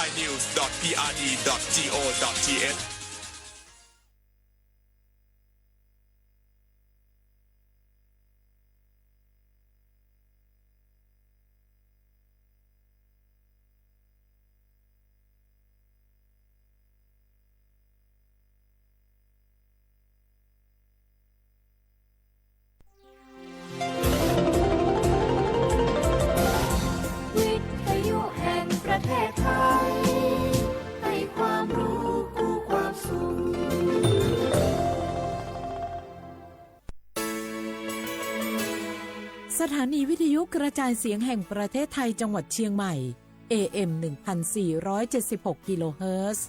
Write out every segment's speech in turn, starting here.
ไทยนิวส์ ดอท พีอาร์ดี ดอท จี โอ ดอท ที เอช สถานีวิทยุกระจายเสียงแห่งประเทศไทยจังหวัดเชียงใหม่ เอ เอ็ม หนึ่งพันสี่ร้อยเจ็ดสิบหก กิโลเฮิรตซ์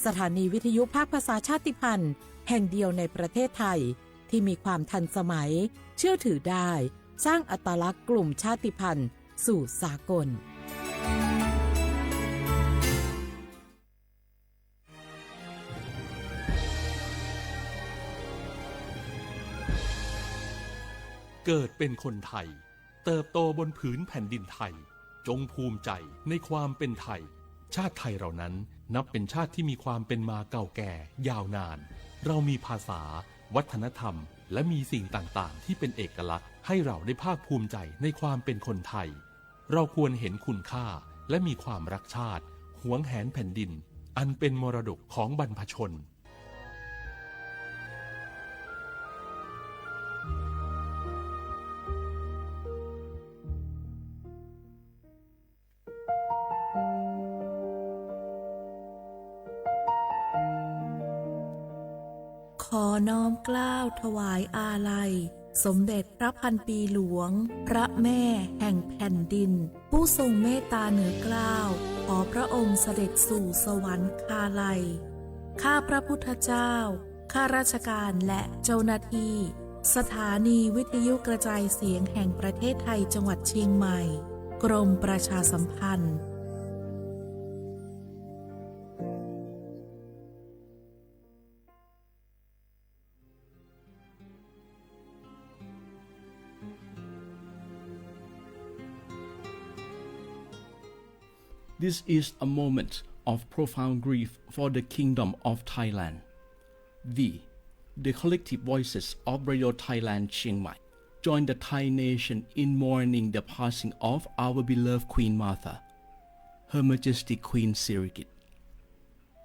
สถานีวิทยุภาคภาษาชาติพันธุ์แห่งเดียวในประเทศไทย ที่มีความทันสมัย เชื่อถือได้ สร้างอัตลักษณ์กลุ่มชาติพันธุ์สู่สากล เกิดเป็นคนไทย เติบโตบนผืนแผ่นดินไทย จงภูมิใจในความเป็นไทย ชาติไทยเรานั้นนับเป็นชาติที่มีความเป็นมาเก่าแก่ยาวนาน เรามีภาษา วัฒนธรรม และมีสิ่งต่างๆ ที่เป็นเอกลักษณ์ ให้เราได้ภาคภูมิใจในความเป็นคนไทย เราควรเห็นคุณค่า และมีความรักชาติ หวงแหนแผ่นดิน อันเป็นมรดกของบรรพชน ขอน้อมเกล้าถวายอาลัย สมเด็จพระพันปีหลวง พระแม่แห่งแผ่นดิน ผู้ทรงเมตตาเหนือเกล้า ขอพระองค์เสด็จสู่สวรรคาลัย ข้าพระพุทธเจ้า ข้าราชการและเจ้าหน้าที่ สถานีวิทยุกระจายเสียงแห่งประเทศไทยจังหวัดเชียงใหม่ กรมประชาสัมพันธ์ This is a moment of profound grief for the Kingdom of Thailand. We, the collective voices of Radio Thailand Chiang Mai, join the Thai nation in mourning the passing of our beloved Queen Mother, Her Majesty Queen Sirikit.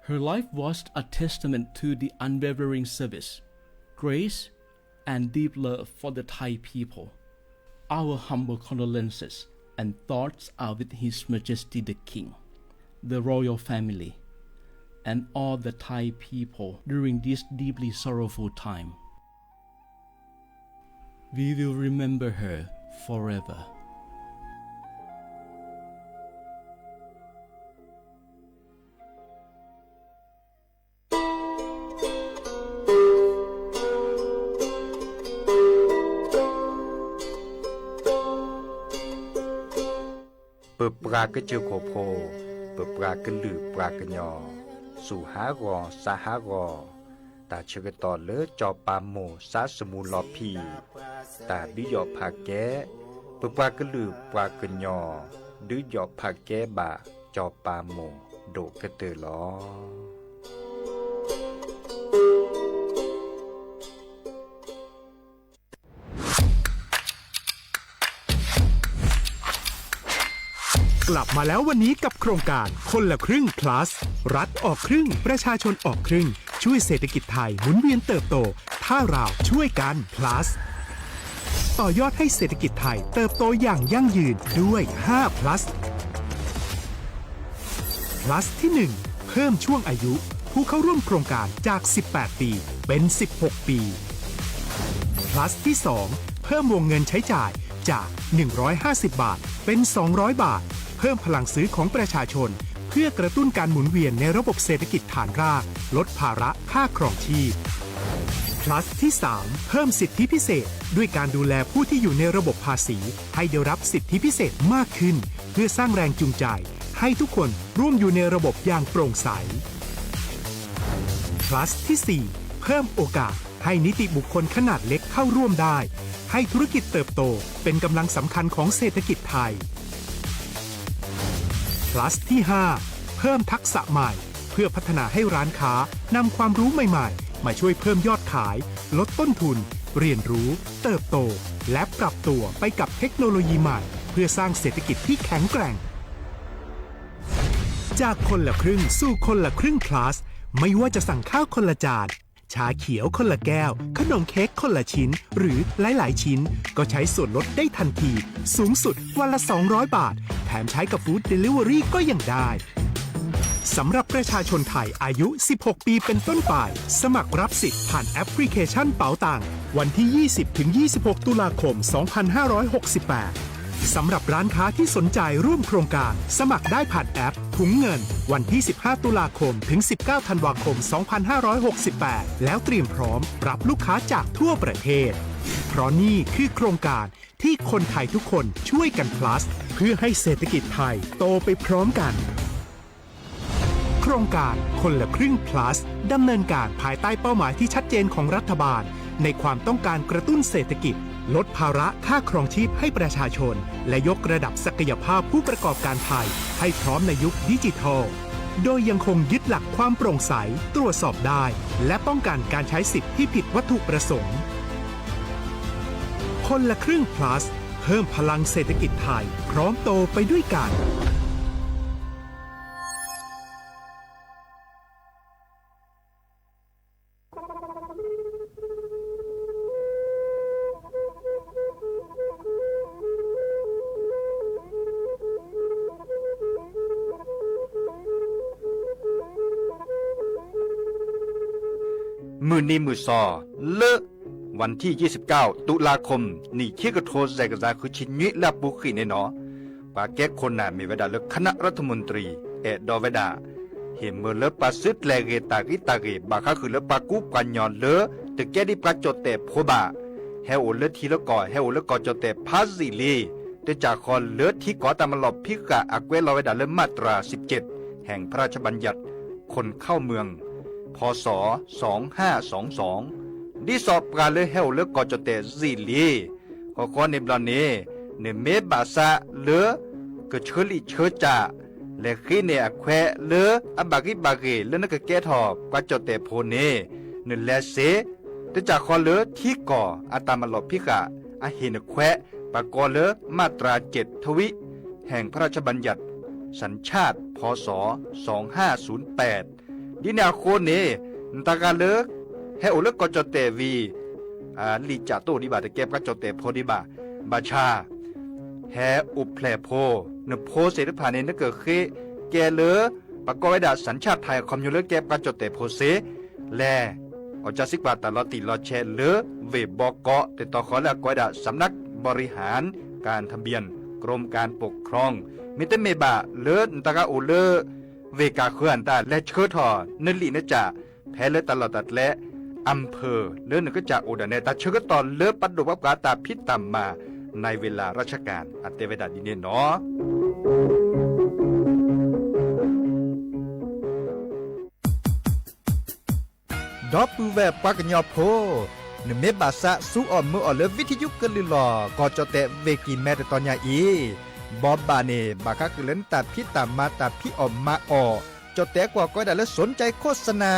Her life was a testament to the unwavering service, grace, and deep love for the Thai people. Our humble condolences and thoughts are with His Majesty the King, the royal family, and all the Thai people during this deeply sorrowful time. We will remember her forever. ပပှၤကစၢၢ်ခိၣ်ဖိ, ပပှၤကလုာ်ပှၤကညီ, စူၢ်ဟးဂီၤ စါဟးဂီၤ, တၢ်ဆၢကတီၢ်လၢစီၤပၤမိၢ်စါစမူလီၤဖံး, တၢ်ဒုးယီၣ်ဖးကဲ, ပပှၤကလုာ်ပှၤကညီ ဒုးယီၣ်ဖးကဲဘၣ်စီၤပၤမိၢ်ဒိၣ်ကတၢၢ်လီၤ. กลับมาแล้ววันนี้กับโครงการคนละครึ่ง plus รัฐออกครึ่ง ประชาชนออกครึ่ง ช่วยเศรษฐกิจไทยหมุนเวียนเติบโต ถ้าเราช่วยกัน plus ต่อยอดให้เศรษฐกิจไทยเติบโตอย่างยั่งยืนด้วย ห้า plus plus ที่ หนึ่ง เพิ่มช่วงอายุผู้เข้าร่วมโครงการจาก สิบแปด ปี เป็น สิบหก ปี plus ที่ สอง เพิ่มวงเงินใช้จ่ายจาก หนึ่งร้อยห้าสิบ บาท เป็น สองร้อย บาท เพิ่มพลังซื้อของประชาชน เพื่อกระตุ้นการหมุนเวียนในระบบเศรษฐกิจฐานราก ลดภาระค่าครองชีพ plus ที่ สาม เพิ่มสิทธิพิเศษ ด้วยการดูแลผู้ที่อยู่ในระบบภาษี ให้ได้รับสิทธิพิเศษมากขึ้น เพื่อสร้างแรงจูงใจ ให้ทุกคนร่วมอยู่ในระบบอย่างโปร่งใส plus ที่ สี่ เพิ่มโอกาสให้นิติบุคคลขนาดเล็กเข้าร่วมได้ ให้ธุรกิจเติบโตเป็นกำลังสำคัญของเศรษฐกิจไทย plus ที่ ห้า เพิ่มความเชื่อมั่นในการบริหารจัดการ เพิ่มทักษะใหม่ เพื่อพัฒนาให้ร้านค้านำความรู้ใหม่ๆ มาช่วยเพิ่มยอดขาย ลดต้นทุน เรียนรู้ เติบโต และปรับตัวไปกับเทคโนโลยีใหม่ เพื่อสร้างเศรษฐกิจที่แข็งแกร่ง จากคนละครึ่งสู่คนละครึ่ง plus ไม่ว่าจะสั่งข้าวคนละจาน ชาเขียวคนละแก้ว ขนมเค้กคนละชิ้น หรือหลายๆชิ้น ก็ใช้ส่วนลดได้ทันที สูงสุดวันละสองร้อยบาท แถมใช้กับ Food Delivery ก็ยังได้ สำหรับประชาชนไทยอายุสิบหกปีเป็นต้นไป สมัครรับสิทธิ์ผ่านแอปพลิเคชันเป๋าตัง วันที่ยี่สิบถึงยี่สิบหกตุลาคมสองพันห้าร้อยหกสิบแปด สำหรับร้านค้าที่สนใจร่วมโครงการ สมัครได้ผ่านแอปถุงเงิน วันที่สิบห้าตุลาคมถึงสิบเก้าธันวาคมสองพันห้าร้อยหกสิบแปด แล้วเตรียมพร้อมรับลูกค้าจากทั่วประเทศ เพราะนี่คือโครงการที่คนไทยทุกคนช่วยกัน plus เพื่อให้เศรษฐกิจไทยโตไปพร้อมกัน โครงการคนละครึ่ง plus ดำเนินการภายใต้เป้าหมายที่ชัดเจนของรัฐบาล ในความต้องการกระตุ้นเศรษฐกิจ ลดภาระค่าครองชีพให้ประชาชน และยกระดับศักยภาพผู้ประกอบการไทย ให้พร้อมในยุคดิจิทัล โดยยังคงยึดหลักความโปร่งใส ตรวจสอบได้ และป้องกันการใช้สิทธิ์ที่ผิดวัตถุประสงค์ คนละครึ่ง plus เพิ่มพลังเศรษฐกิจไทย พร้อมโตไปด้วยกัน မုၢ်နံၤမုၢ်သီ လၢ วันที่ยี่สิบเก้า ตุลาคม နံၣ်ခံကထိ စဲးကစၢ် ဃုဆံနွံ လၢအပူၤကွံာ်န့ၣ်နီၤ ပှၤကဲခိၣ်နၢ်မ့ၢ်ဝဲဒၣ်လၢ คณะรัฐมนตรี အဲၣ်ဒိးဝဲဒၣ် ဟ့ၣ်မၢလၢပှၤစုကျဲၤဂ့ၤတၢ်ဂံၢ်တၢ်ဂ့ၤ ဘၣ်ဃါဃုာ်လၢပှၤကူပှၤကညီလၢ တကဲဒ်ပှၤကၠီၣ်တဲၣ်ဖိဘၣ် ဟဲအိၣ်လၢထံလၢကီၢ် ဟဲအိၣ်လၢကီၢ်ကၠီၣ်တဲၣ်ဖးယံာ်လံ တၢ်ကစီၣ်ဃီလၢထံကီၢ်တၢ်မၤလီၢ်ဖံးဃာ်အကွဲးလီၤဝဲဒၣ်လၢ มาตราสิบเจ็ด แห่งพระราชบัญญัติคนเข้าเมือง พ.ศ. สองห้าสองสอง ဒ်သိးပှၤလၢဟဲအိၣ်လၢကီၢ်ကၠီၣ်တဲၣ်ယံာ်လံ ဃီဃီန့ၣ်ဘျီန့ၣ် နမ့ၢ်ဘၣ်ဆၣ်လၢ ကဆၢလံာ်ဆၢစၢ် လဲၤဃ့န့ၢ်အခွဲးလၢအဘၣ်ဂံၢ်ဘၣ်ဂ့ၤ လၢနကကဲထီၣ်ပှၤကၠီၣ်တဲၣ်ဖိန့ၣ် နလဲၤစ့ တၢ်ကစီၣ်ဃီလၢထံကီၢ်အတၢ်မၤလီၢ်ဖံးဃာ် အဟ့ၣ်နခွဲး ပှၤကိးလၢ มาตราเจ็ดทวี แห่งพระราชบัญญัติสัญชาติ พ.ศ. สองห้าศูนย์แปด ဒ်န့ၣ်အဃိန့ၣ် နတၢ်ဂၤလၢ ဟဲအိၣ်လၢကီၢ်ကၠီၣ်တဲၣ်ဝံၤ လံာ်စၢ်တအိၣ်ဒံးဘၣ် တကဲပှၤကၠီၣ်တဲၣ်ဖိဒံးဘၣ် ဘၣ်ဆၣ် ဟဲအိၣ်ဖျဲၣ်ဖိ နဖိသ့ၣ်တဖၣ်န့ၣ် နကဃ့ကဲလၢ ပှၤကိးဝဲဒၣ် สัญชาติไทย အခီပညီလၢကဲပှၤကၠီၣ်တဲၣ်ဖိစ့ လဲၤ အီၣ်ကၢစံးကွၢ်တၢ်လီၤတံၢ်လီၤဆဲးလၢ ဝ့ၢ်ဘီကီး တၢ်ကစီၣ်ဃီလၢအကိးဝဲဒၣ် สำนักบริหารการทะเบียน กรมการปกครอง မ့တမ့ၢ်ဘၣ်လၢနတၢ်ဂၤအိၣ်လၢ ဝ့ၢ်ကၢ်ဃၢၤအတၢ် လဲၤဆှၢထီၣ်နလံာ်နစၢ် ဖဲလၢတၢ်လီၢ်တၢ်ကျဲ อำเภอ လၢနကစၢ်အိၣ်ဒၣ်နဲ တၢ်ဆၢကတီၢ်လၢပဒိၣ်ပှၤပှၤတၢ်ဖံးတၢ်မၤ ในเวลาราชการ အတဲဝဲဒၣ်ဒ်န့ၣ်နီၤ ဒီပုၢ်ဝဲၢ်ပှၤကညီဖိ, နမ့ၢ်ဘၣ်ဆၣ်ဆူအီၣ်မၢအီၣ်လၢ ဝံထယုကလုၢ်လီၢ် ကီၢ်ကၠီၣ်တဲၣ်ဝ့ၢ်ကံၢ်မဲတတီၤညါအံၤ, ဘီဘၣ်န့ၣ် ဘၣ်ဃးဃုာ်လၢနတၢ်ဖံးတၢ်မၤတၢ်ဖံးအီၣ်မၤအီၣ်, ကၠီၣ်တဲၣ်ကွီၢ်ကိးဝဲဒၣ်လၢ สนใจโฆษณา,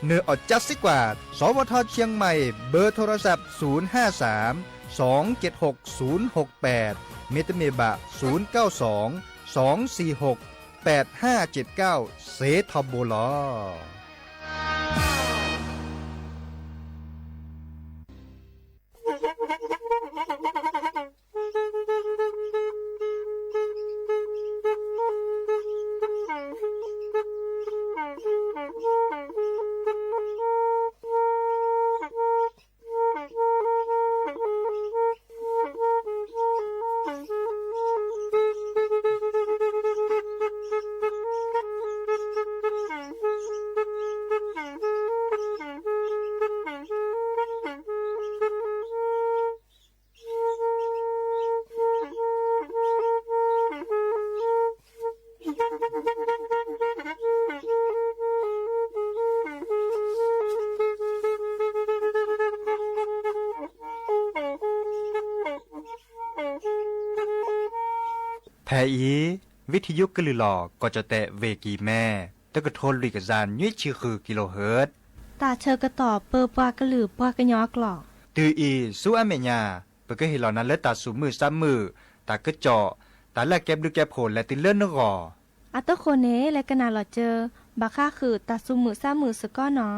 နအီၣ်ကၢစံးကွၢ် สวท.เชียงใหม่ เบอร์โทรศัพท์ ศูนย์ห้าสาม สองเจ็ดหก ศูนย์หกแปด မ့တမ့ၢ်ဘၣ် ศูนย์เก้าสอง สองสี่หก แปดห้าเจ็ดเก้า စ့ထီဘိလီၤ. ဖဲအံၤ ဝံထံယိကလုၢ်လီၤ ကီၢ်ကၠီၣ်တဲၣ် ဝ့ၢ်ကံၢ်မဲ တကထိလွံၢ်ကယၤနွံဆံဃုကံလိဟၢၣ် တၢ်ဆၢကတီၢ်ပၢပှၤကလုာ်ပှၤကညီအကျိာ် တုၤအံၤဆူအမဲာ်ညါ ပကဟ့ၣ်လီၤနၤလၢတၢ်သူၣ်မုာ်သးမုာ် တၢ်ကစီၣ် တၢ်လၢအကဲဘျုးကဲဖှိၣ်လဲၤတုၤလၢနဂီၢ် အတဃိန့ၣ် လဲၤကနၣ်လီၤစၢၤ ဘၣ်ဃးဃုာ်တၢ်သူၣ်မုာ်သးမုာ်စ့ၢ်ကီးနီၤ.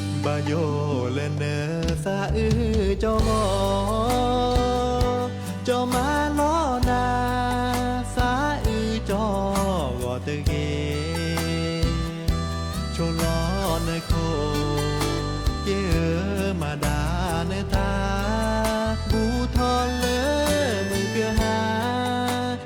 ဘၣ်ယိၣ်လၢနသးအုးကၠီလီၤ, ကၠီမၤလီၤနၤ, သးအုးကၠီဂီၤတဂ့ၤ, ဆိလီၤနခိၣ်, က့ၤအၢမၤဒၣ်နသး, ဘူးထီၣ်လၢမုၢ်ကဟါ,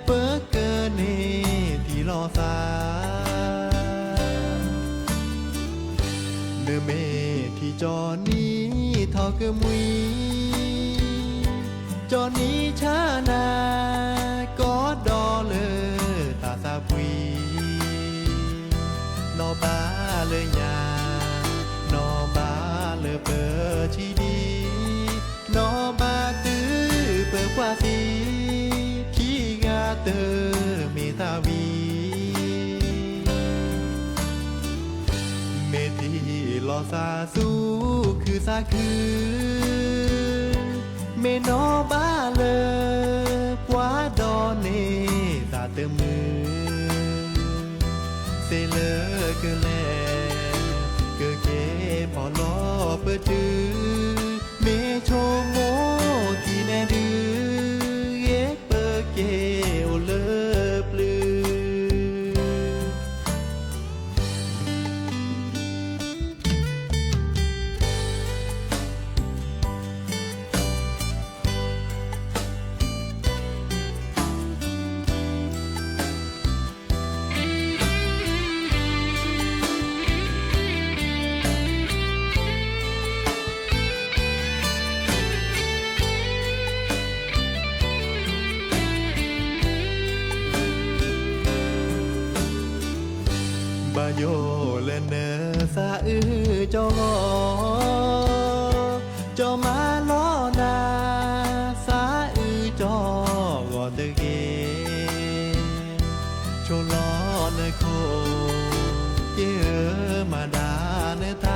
ပကန့ၢ်ထံၣ်လီၤသး နမ့ၢ်ထံၣ်ကၠီနံၤထီၣ်ကမှံ, ကၠီနံၤဆါနၤ, ကီဒီးလၢတၢ်သးပှံၤ, နီၢ်ဘၣ်လၢညါ, နီၢ်ဘၣ်လၢပထံၣ်ဒံး, နီၢ်ဘၣ်တုၤပပှၢ်သံ, ခံဂၤတမ့ၢ်သးဝံၤ မ့ၢ်ထံၣ်လီၤသးသူၣ်ခုသးခု, မ့ၢ်နီၢ်ဘၣ်လၢပှၤဒီးန့ၢ်သးတမုာ်, သ့လၢကလဲၤ, ကက့ၤဖီၣ်လီၤပတုာ်, မ့ၢ်ဆိကမိၣ်ထံၣ်နဲဒု, ဂ့ၤပက့ၤအိၣ်လၢပျုၤ ဘၣ်ယိၣ်လၢနသးအုးကၠီလီၤ, ကၠီမၤလီၤနၤ, သးအုးကၠီဂီၤတဂ့ၤ, ဆိလီၤနခိၣ်, က့ၤအၢမၤဒၣ်နသး,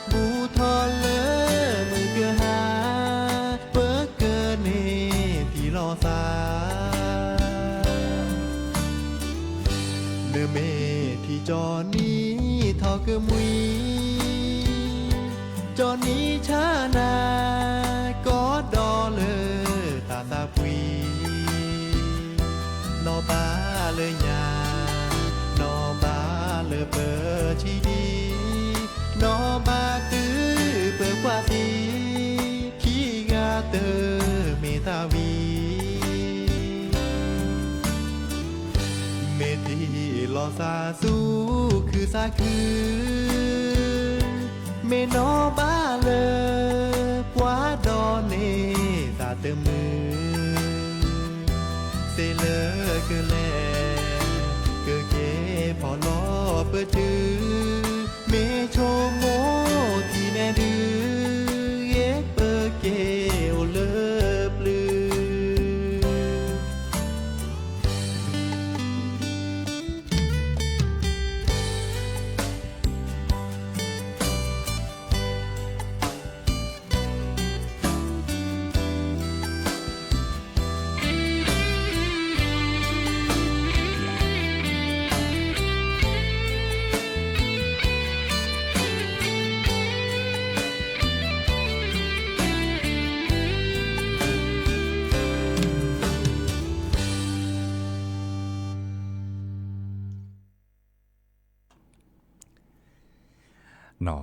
ဘူးထီၣ်လၢမုၢ်ကဟါ, ပကန့ၢ်ထံၣ်လီၤသး နမ့ၢ်ထံၣ်ကၠီနံၤထီၣ်ကမှံ, ကၠီနံၤဆါနၤ, ကီဒီးလၢတၢ်သးပှံၤ, နီၢ်ဘၣ်လၢညါ, နီၢ်ဘၣ်လၢပထံၣ်ဒံး, နီၢ်ဘၣ်တုၤပပှၢ်သံ, ခံဂၤတမ့ၢ်သးဝံၤ မ့ၢ်ထံၣ်လီၤသးသူၣ်ခုသးခု, မ့ၢ်နီၢ်ဘၣ်လၢပှၤဒီးန့ၢ်သးတမုာ်, သ့လၢကလဲၤ, ကက့ၤဖီၣ်လီၤပတုာ်, မ့ၢ်ဆိကမိၣ်ထံၣ်နဲဒု, ဂ့ၤပက့ၤအိၣ်လၢပျ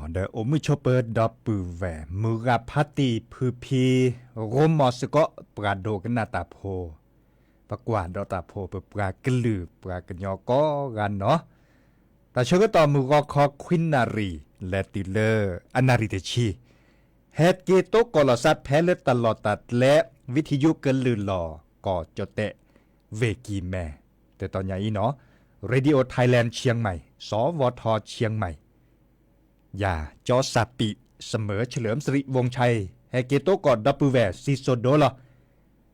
ုၤ ဒီးအိၣ်မုာ်ဆိးပၢၤဒီပုၢ်ဝဲၢ် မုၢ်ဂၤဖါတံၢ်ဖုဖံ ရိမီၤစ့ၢ်ကီး ပှၤဒိကနၣ်တၢ်ဖိ, ပကွၢ်ဒီးတၢ်ဖိ ပပှၤကလုာ်ပှၤကညီကိးဂၤနီၤ, တၢ်ဆၢကတီၢ်မုၢ်ဂီၤခီခွံနၣ်ရံၣ် လဲၤတုၤလၢအနၣ်ရံၣ်တဆံ, ဟဲက့ၤတိကိးလီၤစၢ်ဖဲလၢတၢ်လီၢ်တၢ်ကျဲ ဝံထယုကလုၢ်လီၢ် ကီၢ်ကၠီၣ်တဲၣ် ဝ့ၢ်ကံၢ်မဲ, တတီၤညါအံၤနီၤ, Radio Thailand Chiang Mai စီၤဝီထီ Chiang Mai ယၤ ကၠီစၢ်ပံး စမၢၢ် เฉลิมสิริวงศ์ชัย ဟဲက့ၤတိကိးဒီပုၢ်ဝဲၢ် စံၣ်စိၤဒိလီၤ.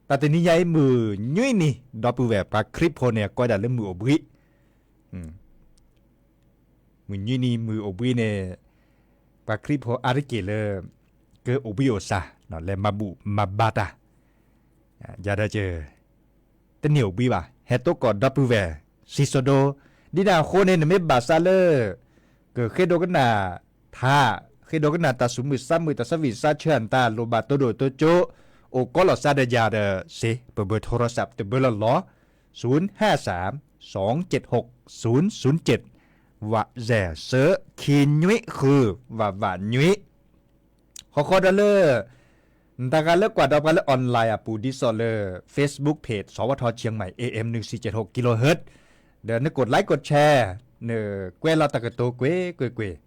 တၢ်တနံၤညါအံၤမုၢ်နွံနံၤ ဒီပုၢ်ဝဲၢ်ပှၤခရံာ်ဖိန့ၣ် ကိးဝဲဒၣ်လၢမုၢ်အိၣ်ဘှံး, မုၢ်နွံနံၤမုၢ်အိၣ်ဘှံးန့ၣ် ပှၤခရံာ်ဖိအါတက့ၢ်လၢ ကအိၣ်ဘှံးအိၣ်စၢ် လဲၤမၤဘူၣ်မၤဘါတၢ် ယၤဒီး တန့ၢ်အိၣ်ဘှံးဘၣ် ဟဲတိကိးဒီပုၢ်ဝဲၢ် စံၣ်စိၤဒိ, ဒ်န့ၣ်အဃိန့ၣ် နမ့ၢ်ဘၣ်ဆၣ်လၢ ကဃ့ဒိကနၣ်ထါ, ဃ့ဒိကနၣ်တၢ်သူၣ်မုာ်သးမုာ် တၢ်ဆၢဝံၣ်ဆၢဆၢ တၢ်လိၣ်ဘၣ်တိၢ်ဒိၣ်တိၢ်ကၠိ, အိၣ်ကိးလီၤစၢ်ဒီးယၤဒီးစ့ ပဘၢၣ်ထိ โทรศัพท์ တဘၢလီၤလီၤ, ศูนย์ห้าสาม สองเจ็ดหก ศูนย์ศูนย์เจ็ด ဝးစဲး ဆၢ ခံနွံဃု ဝးဝးနွံ ဃီဃီဒီးလၢ နတဂၤလၢကွၢ်ဒီးပှၤလၢ online အပူၤ ဒ်သိးလၢ Facebook page စီၤဝီထီ Chiang Mai AM หนึ่งสี่เจ็ดหก kilohertz ဒီးန กดไลค์ กดแชร์ နကွဲးလီၤတၢ်ကတိၤကွ့ၢ်ကွ့ၢ်ကွ့ၢ်,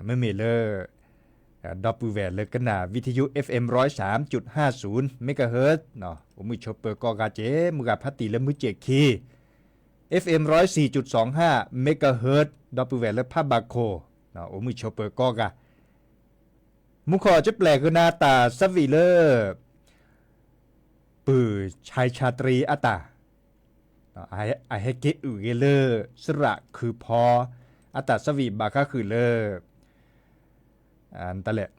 မ့မ့ၢ်လၢ ဒီပုၢ်ဝဲၢ်လၢကနၣ် ဝံထယု FM ร้อยสามจุดห้าศูนย์ megahertz အိၣ်မုာ်ဆိးပၢၤကိးဂၤက့ၤ မုၢ်ဂၤဖးတံၢ်လၢမုၢ်စ့ၣ်ခံ FM ร้อยสี่จุดสองห้า megahertz ဒီပုၢ်ဝဲၢ်လၢဖးဘးခိၣ် အိၣ်မုာ်ဆိးပၢၤကိးဂၤ, မူခိၣ်ကပျဲၢ်ဃုာ်နၤတၢ်ဆၢဝံၣ်လၢ ပုၢ်ဆဲးဆးတရံးအတၢ်, အဟဲက့ၤအုၣ်ဂ့ၤလၢ စရၣ်ခုၣ်ဖီ အတၢ်ဆၢဝံၣ်ဘၣ်ဃးဃုာ်လၢ တၢ်လဲၣ်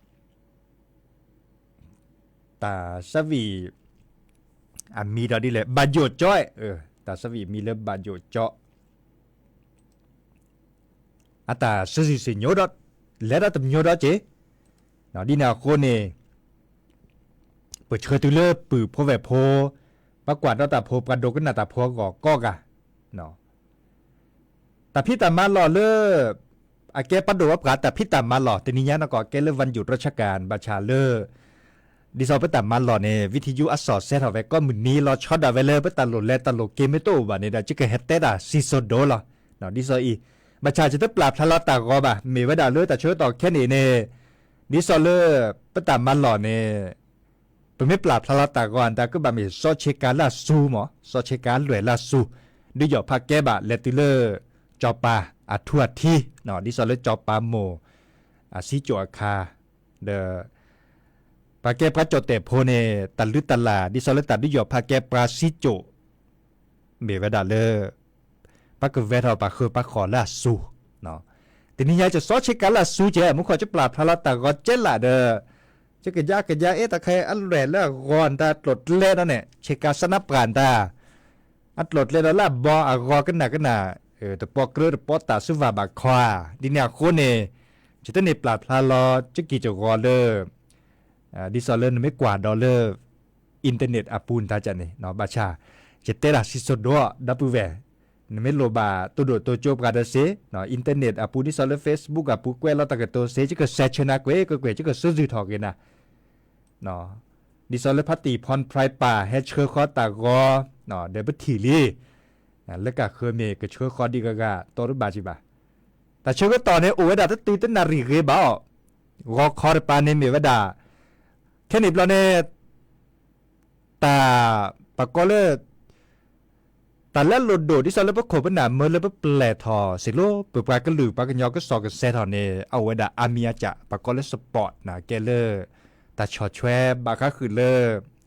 တၢ်ဆၢဝံၣ် အမံၤဒီးဒ်လဲၣ် ဘၣ်ယိၣ်ကၠီ, တၢ်ဆၢဝံၣ်မံၤလၢဘၣ်ယိၣ်ကၠီ အတၢ်စံၣ်စိၤညီဒီး လဲၤဒီးတမံၤညီဒီးက့ၤ, ဒ်န့ၣ်အဃိန့ၣ် ပဆှၢတုၤလၢပုၢ်ဖိဝဲၢ်ဖိ, ပှၤကွၢ်ဒီးတၢ်ဖိ ပှၤဒိကနၣ်တၢ်ဖိအဂီၢ်ကိးဂၤ, တၢ်ဖံးတၢ်မၤလီၢ်လၢ အကဲပှၤဒိၣ်ဝဲပှၤတၢ်ဖံးတၢ်မၤလီၢ် တနံၤညါနီၢ်ကီၢ်ကဲလၢ วันหยุดราชการ ဘၣ်ဆၣ်လၢ ဒ်သိးပတၢ်မၤလီၢ်န့ၣ် ဝံထယုအစီၣ်ဆဲးထီၣ်ဝဲကိးမုၢ်နံၤလီၤဆီဒၣ်ဝဲလၢပတၢ်လိၣ်လဲၤတၢ်လိၣ်က့ၤမ့ၢ်တအိၣ်ဘၣ်န့ၣ်ဒီး ယကဟဲတဲတၢ်စံၣ်စိၤဒိလီၤ. ဒ်သိးအံၤ, ဘၣ်ဆၣ်ယတပျၢ်ဖျါလီၤတၢ်ဂီၤဘၣ် မ့ၢ်ဝဲဒၣ်လၢတၢ်ဆၢကတီၢ်ခဲန့ၣ်န့ၣ်, ဒ်သိးလၢ ပတၢ်မၤလီၢ်န့ၣ် ပမ့ၢ်ပျၢ်ဖျါလီၤတၢ်ဂီၤအတၢ်ကဘၣ်မ့ၢ်စီဆ့ကၤလၢအစူမး, စီဆ့ကၤလွဲၢ်လၢအစူ, ဒုးယီၣ်ဖးကဲဘၣ် လဲၤတုၤလၢ ကၠီၤပၤအထူအထံ, ဒ်သိးလၢကၠီၤပၤမိၢ် အစံကၠိၣ်အခါ, ဒီး ပှၤကဲပှၤကၠီၣ်တဲၣ်ဖိန့ၣ် တၢ်လုၢ်တၢ်လၢ် ဒ်သိးလၢတၢ်ဒုးယီၣ်ဖးကဲပှၤစံကၠိၣ် မ့ၢ်ဝဲဒၣ်လၢ ပှၤကဝဲၤထီၣ်ပှၤဃၢၤပှၤဃီၤလၢအစူ, တနံၤညါကစီဆ့ကၤလၢအစူကဲ မူခိၣ်ကပျၢ်ဖျါလီၤတၢ်ဂီၤကဲလၢာ်ဒီး ကကယါကယါအ့ တၢ်ခဲအံၤအလွဲၢ်လၢအဂီၤအတၢ်ကျိၤကျဲဒီးန့ၣ် ဆ့ကၤစနၢ်ပှၢ်တၢ် အကျိၤကျဲဒီးလၢအဘီအဂီၤကနၣ်ကနၣ်, တပီကြၢးတပီတၢ်ဆူဝၢ်ဘၣ်ခီဧါ, ဒ်န့ၣ်အဃိန့ၣ် ယတန့ၢ်ပျၢ်ဖျါလီၤ ကကံၢ်ကဂီၤလၢ ဒ်သိးလၢနမ့ၢ်ကွၢ်ဒီးလၢ internet အပူၤနတၢ်ကန့ၣ် ဘၣ်ဆၣ် ယတဲတၢ်စံၣ်စိၤဒိ ဒီပုၢ်ဝဲၢ်, နမ့ၢ်လိၣ်ဘၣ်တိၢ်ဒိၣ်တိၢ်ကၠိပှၤဒီးစ့, internet အပူၤ ဒ်သိးလၢ Facebook အပူၤ ကွဲးလီၤတၢ်ကတိၤစ့ ယကစဲးဆၢနၤ ကွ့ၢ်ကွ့ၢ်ကွ့ၢ် ယကစၢ်စူၢ်ထီၣ်က့ၤနၤ ဒ်သိးလၢဖါတံၢ်ဖီၣ်ဖြဲးပၢ် ဟဲဆှၢဃီတၢ်ဂီၤ ဒီးပထံၣ်လံ, လၢကဃၢၤမ့ၢ်ကဆှၢဃီဒံးဂၤဂၤ တီတဘၣ်ကံဘၣ်. တၢ်ဆၢကတီၢ်န့ၣ် အိၣ်ဝဲဒၣ်တတုၤတနၣ်ရံၣ်ဂ့ၤဘၣ်အီၤ, ဂီၤခီတပၤန့ၣ်မ့ၢ်ဝဲဒၣ်, ခဲန့ၣ်ဘျီန့ၣ် တၢ် ပှၤကိးလၢ တၢ်လၢအလိၣ်ဒိၣ် ဒ်သိးလၢပခိၣ်ပနၢ်မၢလၢပပျဲၢ်ထီၣ်စ့ၢ်ကီး ပပှၤကလုာ်ပှၤကညီကစီၣ်ကစဲးထီၣ်န့ၣ် အအိၣ်ဝဲဒၣ်အါမံၤအါကၢ် ပှၤကိးလၢ support န့ၣ် ကဲလၢ တၢ်ဆီၣ်ထွဲဘၣ်ဃးဃုာ်လၢ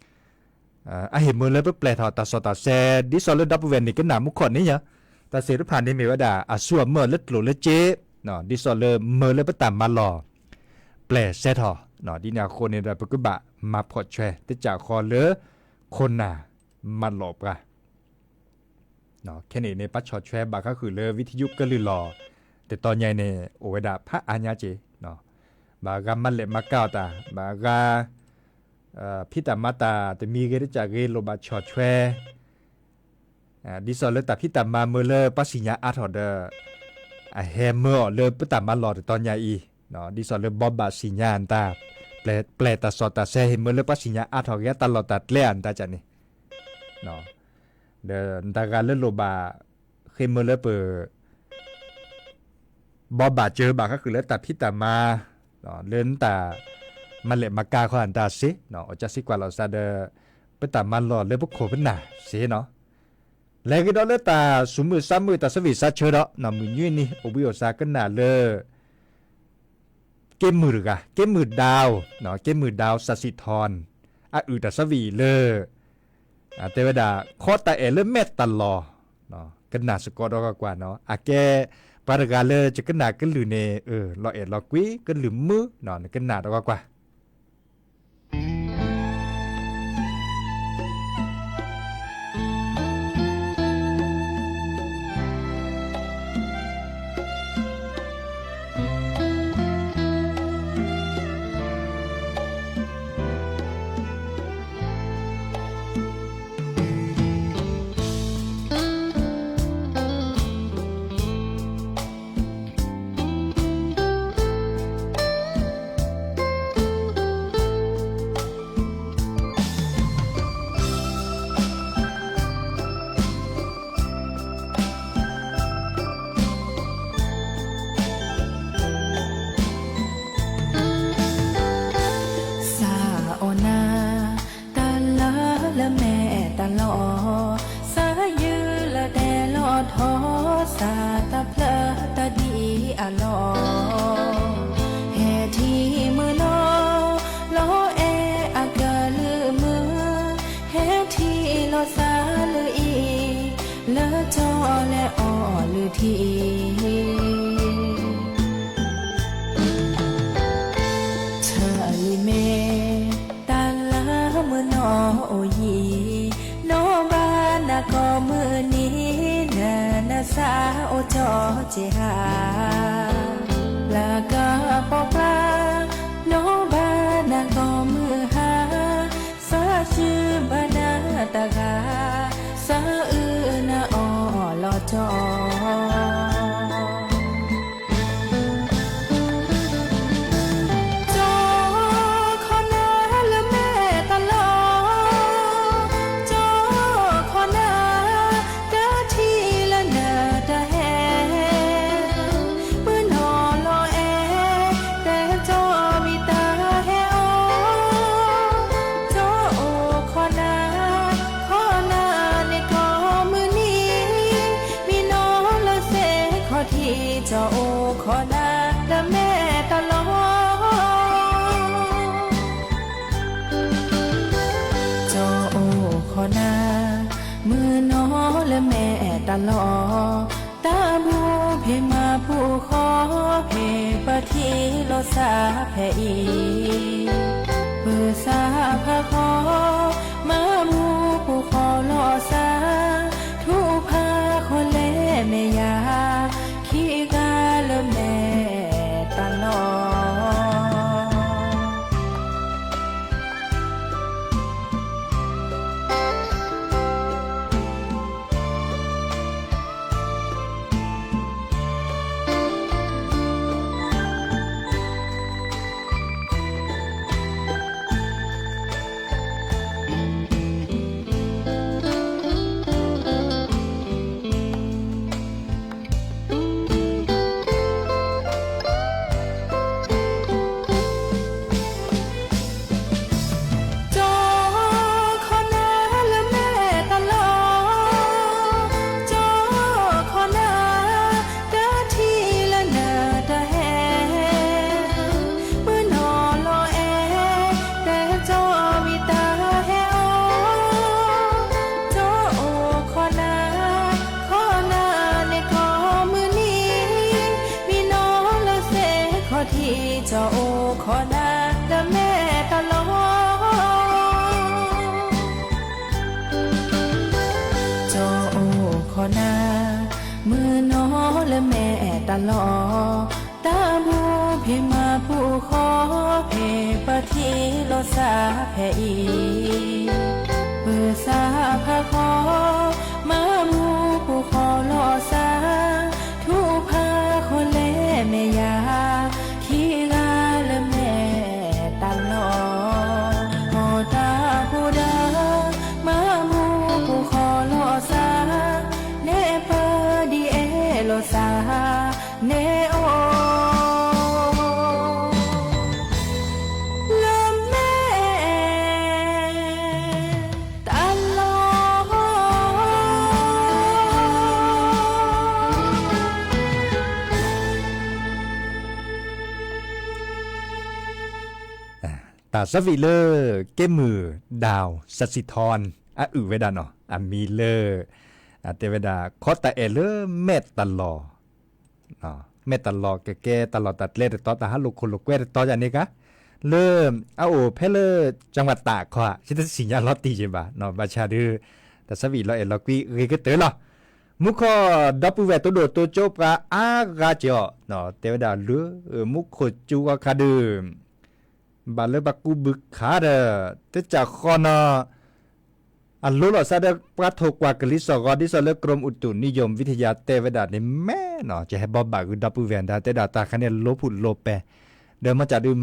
အဟ့ၣ်မၢလၢပပျဲၢ်ထီၣ်တၢ်စီၣ်တၢ်ဆဲ ဒ်သိးလၢဒီပုၢ်ဝဲၢ်န့ၣ်ကနၣ်မူခိၣ်န့ၣ်ယါ, တၢ်သ့ၣ်တဖၣ်န့ၣ်မ့ၢ်ဝဲဒၣ် အစူၢ်အမၢၢ်လၢကျိၣ်လၢစ့, ဒ်သိးလၢမၢလၢပတၢ်မၤလီၢ် ပျဲၢ်ဆဲးထီၣ်, ဒ်န့ၣ်အဃိန့ၣ်ဒီး ပကဘၣ်မၤဖှီၣ်ထွဲ တစၢ်ဃီလၢ ခိၣ်နၢ်မၤလီၢ်ပှၤ ခဲန့ၣ်န့ၣ် ပဆီၣ်ထွဲဘၣ်ဃးဃုာ်လၢ ဝံထယုကလုၢ်လီၢ် တတီၤညါအံၤန့ၣ် အိၣ်ဝဲဒၣ်ဖးအါညါက့ၤ, ဘၣ်ဂၤမၤလဲၣ်မၤကၤအီၤတၢ်, ဘၣ်ဂၤ ဖံးတၢ်မၤတၢ်တမံၤဂ့ၤတစၢ်ဂ့ၤ လိၣ်ဘၣ်ဆီၣ်ထွဲ ဒ်သိးလၢတၢ်ဖံးတၢ်မၤမၢလၢပှၤစံၣ်ညါအါထီၣ်ဒီး အဟဲမၢအီၤလၢပတၢ်မၤလီၢ်တတီၤညါအံၤ, ဒ်သိးလၢဘီဘၣ်စံၣ်ညါအတၢ် ပျဲၢ်တၢ်စီၣ်တၢ်ဆဲ ဟ့ၣ်မၢလၢပှၤစံၣ်ညါအါထီၣ်ဂ့ၤ အတၢ်လီၢ်တၢ်ကျဲအတၢ်ကန့ၣ် ဒီးနတၢ်ဂၤလၢလိၣ်ဘၣ် ဃ့ၢ်မၢလၢပ ဘီဘၣ်စၢၤဘၣ်ဃးဃုာ်လၢတၢ်ဖံးတၢ်မၤ လၢနတၢ်မၤလဲၣ်မၤကၤခီနတၢ်စ့ၢ် အကစၢ်စံးကွၢ်လီၤစၢ်ဒီး ပတၢ်မၤလီၢ်လၢပခိၣ်ပနၢ်စ့ၢ်နီၤ. လဲၤဂ့ၤဒီးလၢတၢ်သူၣ်မုာ်သးမုာ်တၢ်ဆၢဂ့ၤဆၢဝါဒီး မုၢ်နွံနံၤ အိၣ်ဘှံးအိၣ်သါကနၣ်လၢ က့မုၢ်တဂၤ က့မုၢ်ဒၢဝ် က့မုၢ်ဒၢဝ် စးစံးထီၣ် အအုၣ်တၢ်ဆၢဂ့ၤအံၤလၢ တဲဝဲဒၣ် ခီတၢ်အဲၣ်လၢမဲာ်တၢ်လီၢ် ကနၣ်စ့ၢ်ကီးဒီးကွၢ်ကွၢ်နီၤ. အကဲ ပှၤတဂၤလၢယကနၣ်ကလုၢ်န့ၣ် လီၤအဲၣ်လီၤကွံ ကလုၢ်မုာ် နကနၣ်ဒီးကွၢ်ကွၢ်. စးအီၣ်နၤ တၢ်လၢလၢမဲာ်တၢ်လီၢ်, စးယုၢ်လၢတဲလီၤထီၣ်, စးတၢ်ဖျၢၣ်တၢ်ဒ်အလီၢ်, ဟဲထံၣ်မုၢ်နီၢ် လီၤအဲၣ်အကလုၢ်မုာ်, ဟဲထံၣ်လီၤစၢ်လၢအံၤ, လၢကၠီလဲၤအီၣ်လုၢ်ထံ ထၢလံမ့ၢ် တၢ်လၢမုၢ်နီၢ်အိၣ်ယံၤ, နီၢ်ဘၣ်နၤကိးမုၢ်နံၤ, နနစၢ်အိၣ်ကၠီက့ၤဟါ, လၢကပိာ်ကျါ, နီၢ်ဘၣ်နၤကိးမုၢ်ဟါ, စးယုၢ်ဘၣ်နၤတဂၤ, စးအုၣ်နၤအီၣ်လီၤကၠီ ကၠီခီနၤလၢမဲာ်တၢ်လီၢ်, ကၠီခီနၤ တၢ်ထံၣ်လၢနတၢ်ဟဲ, မုၢ်နီၢ်လီၤအဲၣ် တဲကၠီမ့ၢ်တၢ်ဟဲအီၤ, ကၠီအိၣ်ခီနၤ, ခီနၤန့ၣ်ကိးမုၢ်နံၤ, မံနီၢ်လီၤစ့ၢ်ခီၣ်ထံး, ကၠီအိၣ်ခီနၤလၢမဲာ်တၢ်လီၢ် ကၠီအိၣ်ခီနၤ, မုၢ်နီၢ်လၢမဲာ်တၢ်လီၢ်, တၢ်ဘူၣ်ဖံးမၤဘူၣ်ဃီဖံး ပထံၣ်လိာ်စၢ်ဖဲအံၤ, ပစၢ်ဖးဃီ မၤဘူၣ်ပူၤဃီလိာ်စၢ်, ထူၣ်ဖးဃီလဲၤမဲာ်ယၤ, ခံဂၤလၢမဲာ်တၢ်လီၢ် ကၠီခီနၤလၢမဲာ်တၢ်လီၢ်, ကၠီခီနၤ, တၢ်ထံၣ်လၢနတၢ်ဟဲ, မုၢ်နီၢ်လီၤအဲၣ် တဲကၠီမ့ၢ်တၢ်ဟဲအီၤ, ကၠီအိၣ်ခီနၤ, ခီနၤန့ၣ်ကိးမုၢ်နံၤ, မံနီၢ်လီၤစ့ၢ်ခီၣ်ထံး, ကၠီအိၣ်ခီနၤလၢမဲာ်တၢ်လီၢ် ကၠီအိၣ်ခီနၤ, မုၢ်နီၢ်လၢမဲာ်တၢ်လီၢ်, တၢ်ဘူၣ်ဖံးမၤဘူၣ်ဃီဖံး ပထံၣ်လိာ်စၢ်ဖဲအံၤ, ပစၢ်ဖးဃီ မၤဘူၣ်ပူၤဃီလိာ်စၢ်, ထူၣ်ဖးဃီလဲၤမဲာ်ယၤ, ခံဂၤလၢမဲာ်တၢ်လီၢ်, ပီၢ်တၢ်ဖိဒီး မၤဘူၣ်ပူၤ စးဝံၤလၢ ကဲမုၢ်ဒၣ်စးစံးထီ အအုၣ်ဝဲဒၣ်နီၤ အမံၤလၢ တဲဝဲဒၣ် ခီတၢ်အဲၣ်လၢမဲာ်တလီၤ မဲာ်တလီၤကကဲတၢ်လီၢ်တၢ်ကျဲတတီၤ တၢ်ဟးလိာ်ခိၣ်လိာ်ကွဲတတီၤယၤန့ၣ်ကါ လၢ အအိၣ်ဖဲလၢ ကၠၣ်ဝးတၢ်ခီ ယတသ့ၣ်ညါလီၤတံၢ်ယဘၣ် ဘၣ်ဆၣ်ဒုး တၢ်စးဝံၤလီၤအဲၣ်လီၤကွံဂ့ၤကတၢၢ်လီၤ. မူခိၣ်ဒီပုၢ်ဝဲၢ်တိဒိၣ်တိကၠိပှၤအါဂၤက့ၤအီၤ တဲဝဲဒၣ်လၢ မူခိၣ်စူဃီခါဒုး ဘၣ်လၢပှၤကူဘုခးဒီး တစၢ်ဃီနီၤ အလိၤလီၤစါဒီးပှၤထိၣ်ကွၢ်ကလံၤစိးဂီၤ ဒ်သိးလၢ กรมอุตุนิยมวิทยา တဲဝဲဒၣ်န့ၣ်မဲာ်နီၤ ကဟဲဘီဘၣ်ဂုၢ်ဒီပုၢ်ဝဲၢ်ဒၣ် တဲဒၣ်တၢ်ခါန့ၣ်လိၤဖုၣ်လိၤပဲၤ ဒီးမ့ၢ်စးဒုး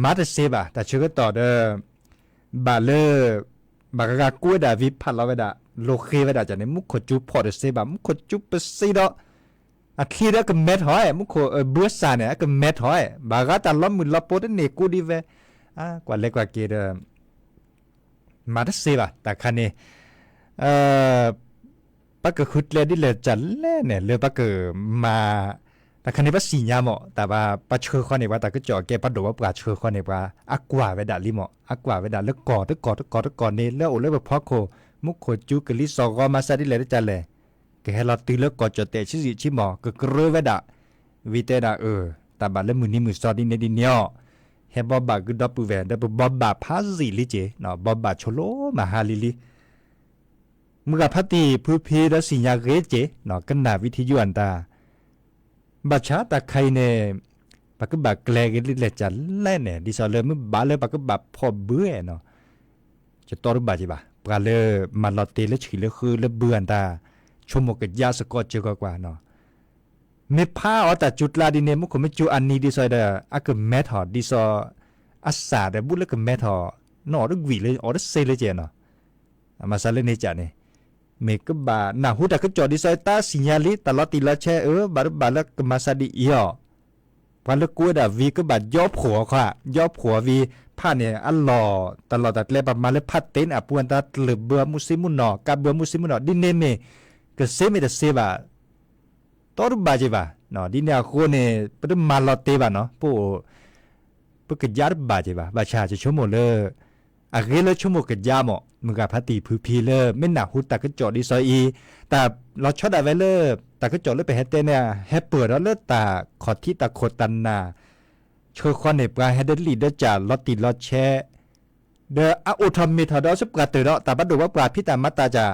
မၤတစ့ဘၣ် တၢ်ဆၢကတီၢ်ဒီး ဘၣ်လၢ ဘၣ်ဂၤဂၤကူဝဲဒၣ်ဝံၤဖးလီၤဝဲဒၣ် လိၤဃ့ဝဲဒၣ်န့ၣ် မူခိၣ်စူဖီၣ်တစ့ဘၣ် မူခိၣ်စူပစ့ဒီး အချံဒီးကမဲထီၣ် မူခိၣ်ဘုအစၢ်န့ၣ် အကမဲထီၣ် ဘၣ်ဂၤတၢ်လီၤမုၢ်လီၤပိတန့ၢ်ကူဒံးဝဲ ကွၢ်လဲၤကွၢ်က့ၤဒီး မၤတစ့ဘၣ် တၢ်ခါန့ၣ် ပကဃုကျဲဒ်လဲၣ်တၢ်လဲၣ်န့ၣ် လၢပကမၤ တၢ်ခါန့ၣ် ပသ့ၣ်ညါမး တၢ်ပှၤဆှၢဃီန့ၣ် ပှၤတၢ်ကစီၣ်ကဲပှၤဒိၣ်ဝဲပှၤဆှၢဃီန့ၣ် ပှၤအကွၢ်ဝဲဒၣ်လံမး အကွၢ်ဝဲဒၣ်လၢကီၢ်တကီၢ်တကီၢ်တကီၢ်န့ၣ် လၢအအိၣ်လၢပဖီခိၣ် မူခိၣ်စူကလံၤစိးဂီၤမၤစၢ်ဒ်လဲၣ်တၢ်လဲၣ် ကဟဲလီၤတုၤလၢကီၢ်ကၠီၣ်တဲာ်ဆံးဆံးဆံးမး ကကြၢးဝဲဒၣ် ဝံၤတဲဒၣ်အၢ တၢ်ဘၣ်လၢမုၢ်နံၤမုၢ်သီဒ်န့ၣ်ဒ်န့ၣ်အီၤ ဟဲဘီဘၣ်ဂုၢ်ဒီပုၢ်ဝဲၢ် ဒီးပဘီဘၣ်ဖးယံာ်လံက့ၤ ဘီဘၣ်ဆိလိမၤဟါလံလံ မုၢ်ဂၤဖးတံၢ်ဖုဖံဒီးသ့ၣ်ညါဂ့ၤက့ၤ ကနၣ်ဝံထံယိအတၢ် ဘၣ်ဆၣ်တၢ်ခါအံၤန့ၣ် ပကဘၣ်ကျဲၤက့ၤဒ်လဲၣ်တၢ်လဲၣ်န့ၣ် ဒ်သိးလၢမ့ၢ်ဘၣ်လၢပကဘၣ်ဖီၣ်ဘုဧါနီၤ ယတီတဘၣ်က့ၤဘၣ် ပှၤလၢမၤလီၤတ့ၢ်လၢဆံးလၢဃုလၢဘုအတၢ် ဆိကမိၣ်ကယါစ့ၢ်ကီးစ့ၢ်ကီးကွၢ်နီၤ မ့ၢ်ဖးအီၤတၢ်စူၤကျါဒ်န့ၣ် မူခိၣ်မ့ၢ်စူၤအနံၤဒ်သိးဒီး အကမဲထီၣ်ဒ်သိး အစၢ်ဒီးဘူးလၢကမဲထီၣ် နအီၣ်တကွံာ်လၢအီၣ်တစ့လၢကဲနီၤ မၤစၢ်လၢန့ၣ်ကၢ်န့ၣ် မ့ၢ်ကဘၣ်နၢ်ဟူတၢ်ကစီၣ်ဒ်သိးတၢ်သ့ၣ်ညါလံ တၢ်လီၤတံၢ်လီၤဆဲးအၢ ဘၣ်တဘၣ်လၢကမၤစၢ်ဒ်အံၤအီၤ ပှၤလၢကူဝဲဒၣ်ဝံၤကဘၣ်ယီဖှိၣ်အီၤခီ ယီဖှိၣ်အီၤဝံၤ ဖးန့ၣ်အလီၢ် တၢ်လီၢ်တၢ်ကျဲပမၤလၢဖးတ့ၢ်န့ၣ် အပူၤအတၢ်တလုာ်ဘၢအမူးစ့မူးနီၢ် ကးဘၢအမူးစ့မူးနီၢ် ဒ်န့ၣ်မ့ၢ် ကစ့မ့ၢ်တစ့ဘၣ် တီတဘၣ်က့ၤဘၣ် ဒ်န့ၣ်အဃိန့ၣ် ပတမၤလီၤတ့ၢ်ဘၣ်နီၤ ပအိၣ် ပကယါတဘၣ်က့ၤဘၣ် ဘၣ်ဆၣ်ယဆိကမိၣ်လၢ အဂ့ၤလၢဆိကမိၣ်ကယါမး မုၢ်ဂၤဖးတံၢ်ဖုဖံလၢ မ့ၢ်နၢ်ဟူတၢ်ကစီၣ်ဒ်သိးအံၤ တၢ်လီၤဆီဒၣ်ဝဲလၢ တၢ်ကစီၣ်လၢပဟဲတဲန့ၣ် ဟဲပၢၢ်ဒီးလၢတၢ်ခီၣ်ထံးတၢ်ခိၣ်တၢ်နၢ် ဆှၢဃီန့ၣ် ပှၤဟဲဒၢလံၣ်ဒၢစၢ်လီၤတံၢ်လီၤဆဲး ဒီးအအိၣ်ထီၣ်မ့ၢ်ထီၣ်ဒီးစပှၢ်တၢၢ်ဒီး တၢ်ဘၣ်ဒိၣ်ဝဲပှၤဖံးတၢ်မၤတၢ်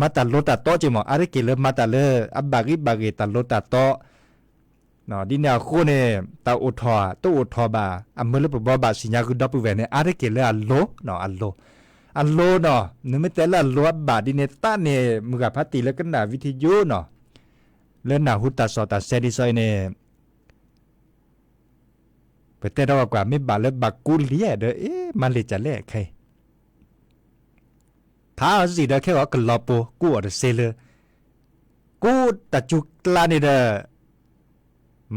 မၤတၢ်လိၤတၢ်တီက့ၤမး အါတက့ၢ်လၢမၤတၢ်လၢ အဘၣ်ဂံၢ်ဘၣ်ဂ့ၤတၢ်လိၤတၢ်တီ ဒ်န့ၣ်အဃိန့ၣ် တၢ်အိၣ်ထီၣ် တအိၣ်ထီၣ်ဘၣ် အမၢလၢပဘီဘၣ်သ့ၣ်ညါဂုၢ်ဒီပုၢ်ဝဲၢ်န့ၣ် အါတက့ၢ်လၢအလိၤ အလိၤ အလိၤနီၤ နမ့ၢ်တဲလၢအလိၤအဘၣ်ဒ်န့ၣ် တၢ်န့ၣ် မုၢ်ဂၤဖးတံၢ်လၢကနၣ်ဝံထံယိနီၤ လၢနၢ်ဟူတၢ်စီၣ်တၢ်ဆဲးဒ်သိးအံၤန့ၣ် ပတဲထီၣ်ကွၢ် မ့ၢ်ဘၣ်လၢဘၣ်ကူလံဧါဒီး အ့ မၤလ့ၣ်ကၢ်လဲၣ်ခဲအံၤ ဖးစံၣ်ဒီးခဲဂီၤကလီၤပူၤ ကူအီၤတစ့လၢ ကူတၢ်စူၤကျါန့ၣ်ဒီး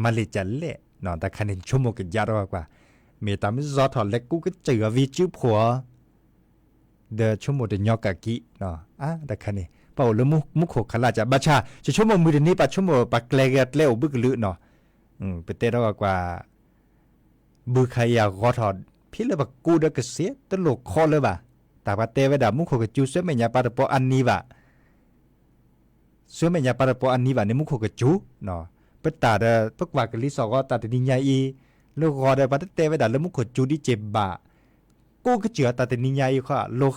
မၤလ့ၣ်ကၢ်လဲၣ် တၢ်ခါန့ၣ်ဆိကမိၣ်ကယါထီၣ်ကွၢ်ကွၢ် မ့ၢ်တၢ်မ့ၢ်စီထီၣ်လဲၤကူကစၢၢ်အီၤဝံၤစုဖှိၣ်အီၤ ဒီးဆိကမိၣ်တညီကၢ်ကံ တၢ်ခါန့ၣ် ပအိၣ်လၢမူခိၣ်ခလၢ်ကၢ် ဘၣ်ဆၣ် ယဆိကမိၣ်မုၢ်တနံၤ ပဆိကမိၣ်ပှၤကျဲၤက့ၤအကျဲအိၣ်ဘုကလုာ်နီၤ ပတဲထီၣ်ကွၢ်ကွၢ် ဘုခါအံၤအဂီၢ်ထီၣ် ဖဲလၢပကူဒီးကစ့တလိၣ်ခီလၢၤဘၣ် တၢ်ပှၤတဲဝဲဒၣ် မူခိၣ်ကစူၤ ဆူမဲာ်ညါပှၤတပီၤအနံၤဘၣ် ဆူမဲာ်ညါပှၤတပီၤအနံၤဘၣ်န့ၣ် မူခိၣ်ကစူၤ ပတၢ်ဒီး ပကွၢ်ကလံၤစိးဂီၤတၢ်တနံၤညါအံၤ လၢဂီၤဒီး ပှၤတတဲဝဲဒၣ်လၢမူခိၣ်စူၤဒ်က့ၤဘၣ် ကိးကစၢၢ်တၢ်တနံၤညါအံၤ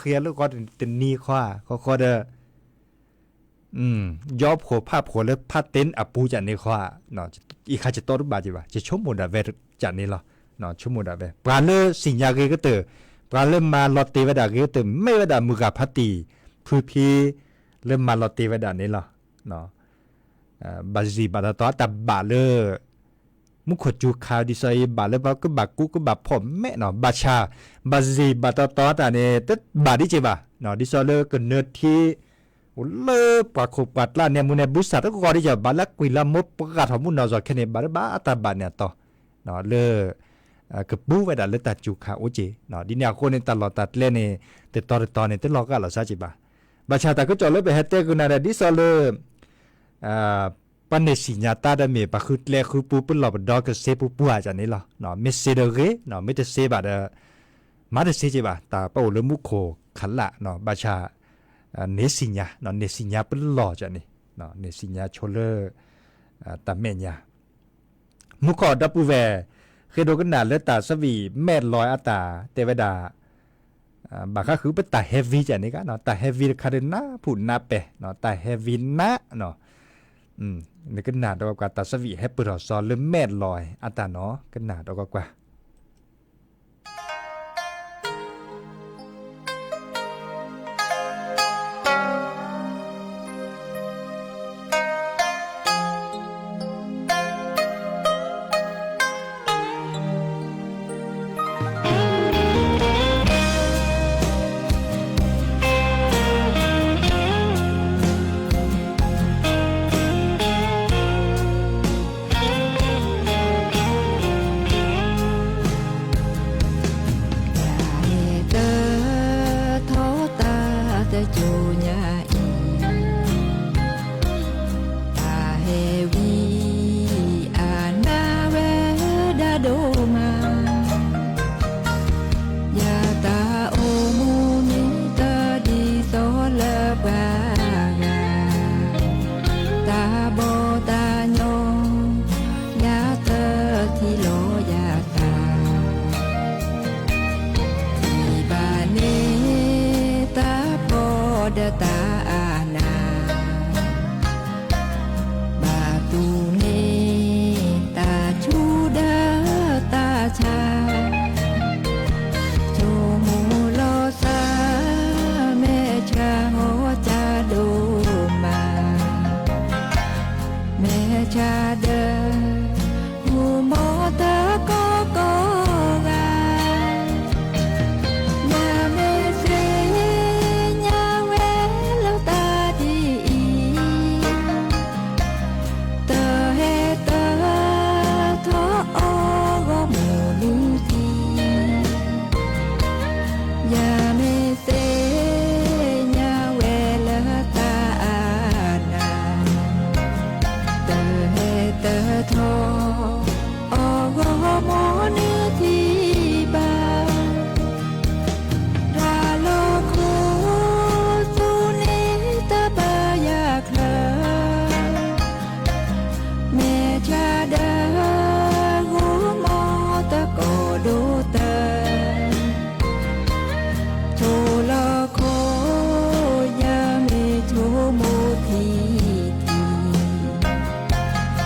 ဃီ လိၤဃ့လၢဂီၤတနံၤဃီ ဃီဃီဒီး ယီဖှိၣ်ဖးဖှိၣ်လၢဖးတ့ၢ်အပူၤကၢ်န့ၣ်ဃီ အံၤခါယတီတဘၣ်က့ၤဘၣ် ယဆိကမိၣ်ဒၣ်ဝဲကၢ်န့ၣ်လီၤ ဆိကမိၣ်ဒၣ်ဝဲ ပှၤလၢသ့ၣ်ညါဂ့ၤကတၢၢ် ပှၤလၢမၤလီၤတ့ၢ်ဝဲဒၣ်ဂ့ၤကတၢၢ် မ့ၢ်ဝဲဒၣ်မုၢ်ဂၤဖးတံၢ် ဖုဖံ လၢမၤလီၤတ့ၢ်ဝဲဒၣ်န့ၣ်လီၤ ဘၣ်ယံာ်ဘၣ်တီတီတၢ်ဘၣ်လၢ မူခိၣ်စူၤခါဒ်သိးအံၤ ဘၣ်လၢပကဘၣ်ကူကဘၣ်ဖီၣ်မဲာ်နီၤ ဘၣ်ဆၣ် ဘၣ်ယံာ်ဘၣ်တီတီတၢ်န့ၣ် တဘၣ်ဒ်က့ၤဘၣ် ဒ်သိးလၢကနၢထံ အိၣ်လၢပှၤခိၣ်ပှၤကျါန့ၣ်မူန့ၣ် ဘုစၢ်တဂီၤဒ်က့ၤ ဘၣ်လၢကွံာ်လၢမိၢ်ပှၢ်ထီၣ်မူနီၢ်စီၤခဲန့ၣ် ဘၣ်တဘၣ်အတၢ်ဘၣ်န့ၣ်အတီၤ လၢ ကပူၤဝဲဒၣ်လၢတၢ်စူၤခါအိၣ်က့ၤ ဒ်န့ၣ်အဃိန့ၣ် တၢ်လီၢ်တၢ်ကျဲန့ၣ် တတီၤတတီၤန့ၣ် တလီၤဂာ်လီၤစၢ်က့ၤဘၣ် ဘၣ်ဆၣ်တၢ်ကစီၣ်လၢပဟဲတဲဂုာ်နၤဒီး ဒ်သိးလၢ ပှၤန့ၢ်စံၣ်ညါတၢ်ဒီးမ့ၢ်ပှၤဃုကျဲဃုပူ ပလီၢ်ပဒီကစ့ပူပှၢ်ကန့ၣ်လီၤ. မ့ၢ်စ့ဒီးဂ့ၤ, မ့ၢ်တစ့ဘၣ်ဒီး မၤတစ့က့ဘၣ်, တၢ်ပအိၣ်လၢမူခိၣ်ခလး, ဘၣ်ဆၣ် န့ၢ်စံၣ်ညါ, န့ၢ်စံၣ်ညါပလီၢ်ကန့ၣ်, န့ၢ်စံၣ်ညါဆိလၢ တၢ်မဲာ်ညါ မူခိၣ်ဒီပုၢ်ဝဲၢ် ဃ့ဒိကနၣ်လၢတၢ်သးဝံၣ်မဲာ်လီၤအတၢ်တဲဝဲဒၣ်, ဘၣ်ဃးဃုာ်ပတၢ်ဟဲဝံကန့ၣ်က, တၢ်ဟဲဝံတခါဒုးနၢ်ဖူၣ်နၢ်ပဲာ်, တၢ်ဟဲဝံနး, နကနၣ်ဒီးကွၢ်ကွၢ် တၢ်သးဝံၣ်ဟဲပၢၢ်ထီၣ်စီၤလၢမဲာ်လီၤအတၢ်နီၤ ကနၣ်ဒီးကွၢ်ကွၢ်. တၢ်ဟဲတထီၣ်တၢ်တစိၤညါအံၤ, တၢ်ဟဲဝံအနးဝဲဒၣ်ဒိၣ်မး, ယတၢ်အိၣ်မူန့ၣ်တဒ်သိးလၢပှၤဂၤ, တၢ်ဘီၣ်တၢ်ညီ ယတထံၣ်လီၤယသး, ထံၣ်ဘၣ်န့ၣ်တၢ်ဖှီၣ်ဒီးတၢ်အနၢ်, ဘၣ်တူၢ်န့ၢ်တၢ်ဆူးဒီးတၢ်ဆါ, ဆိကမိၣ်လီၤသး မဲာ်ဆါဟီၣ်ကၢ်ဒိၣ်မး, မဲာ်ဆါဒီး မူမီၢ်တကီၢ်ကီၢ်ဂၤ, ယမ့ၢ်သ့ၣ်ညါဝဲလၢတၢ်ဒ်အံၤ, တဟဲတထီၣ်အီၤဂီၢ်မုၢ်နုၤထံ, ယမ့ၢ်သ့ၣ်ညါဝဲလၢတၢ်အနၢ်, တဟဲတထီၣ်အီၤဂီၢ်မုၢ်နုၤထံဘၣ်, တၢ်လီၢ်ခိသူန့ၣ်တဘၣ်ယၤချၢ, မဲာ်ဆါဒီး ဂိၢ်မီၢ်တကီၢ်ဒိၣ်တၢ်, ဆိလီၢ်ခိ ယမ့ၢ်ဆိကမိၣ်ထံထံ, တၢ်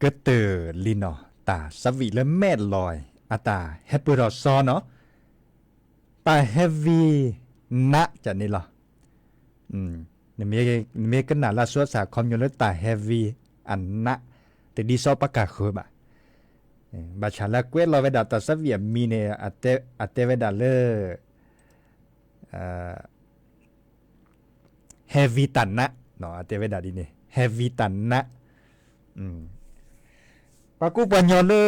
ကတၢၢ်လံနီၤ တၢ်သးဝံၣ်လၢမဲာ်လီၤ အတၢ်ဟဲပၢၢ်ထီၣ်စီနီၤ တၢ်ဟဲဝံနးကန့ၣ်လီၤ. နမ့ၢ်ကနၣ်လၢအဆူအဆၣ်အခီပညီလၢတၢ်ဟဲဝံအနး တဒ်စီပှၤကၢ်ဃၢၤဘၣ်. ဘၣ်ဆၣ်လၢအကွဲးလီၤဝဲဒၣ်တၢ်သးဝံၣ်အမံၤန့ၣ် အတဲဝဲဒၣ်လၢ ဟဲဝံတၢ်နး, အတဲဝဲဒၣ်ဒ်န့ၣ် ဟဲဝံတၢ်နး. ပှၤကူပှၤညီလၢ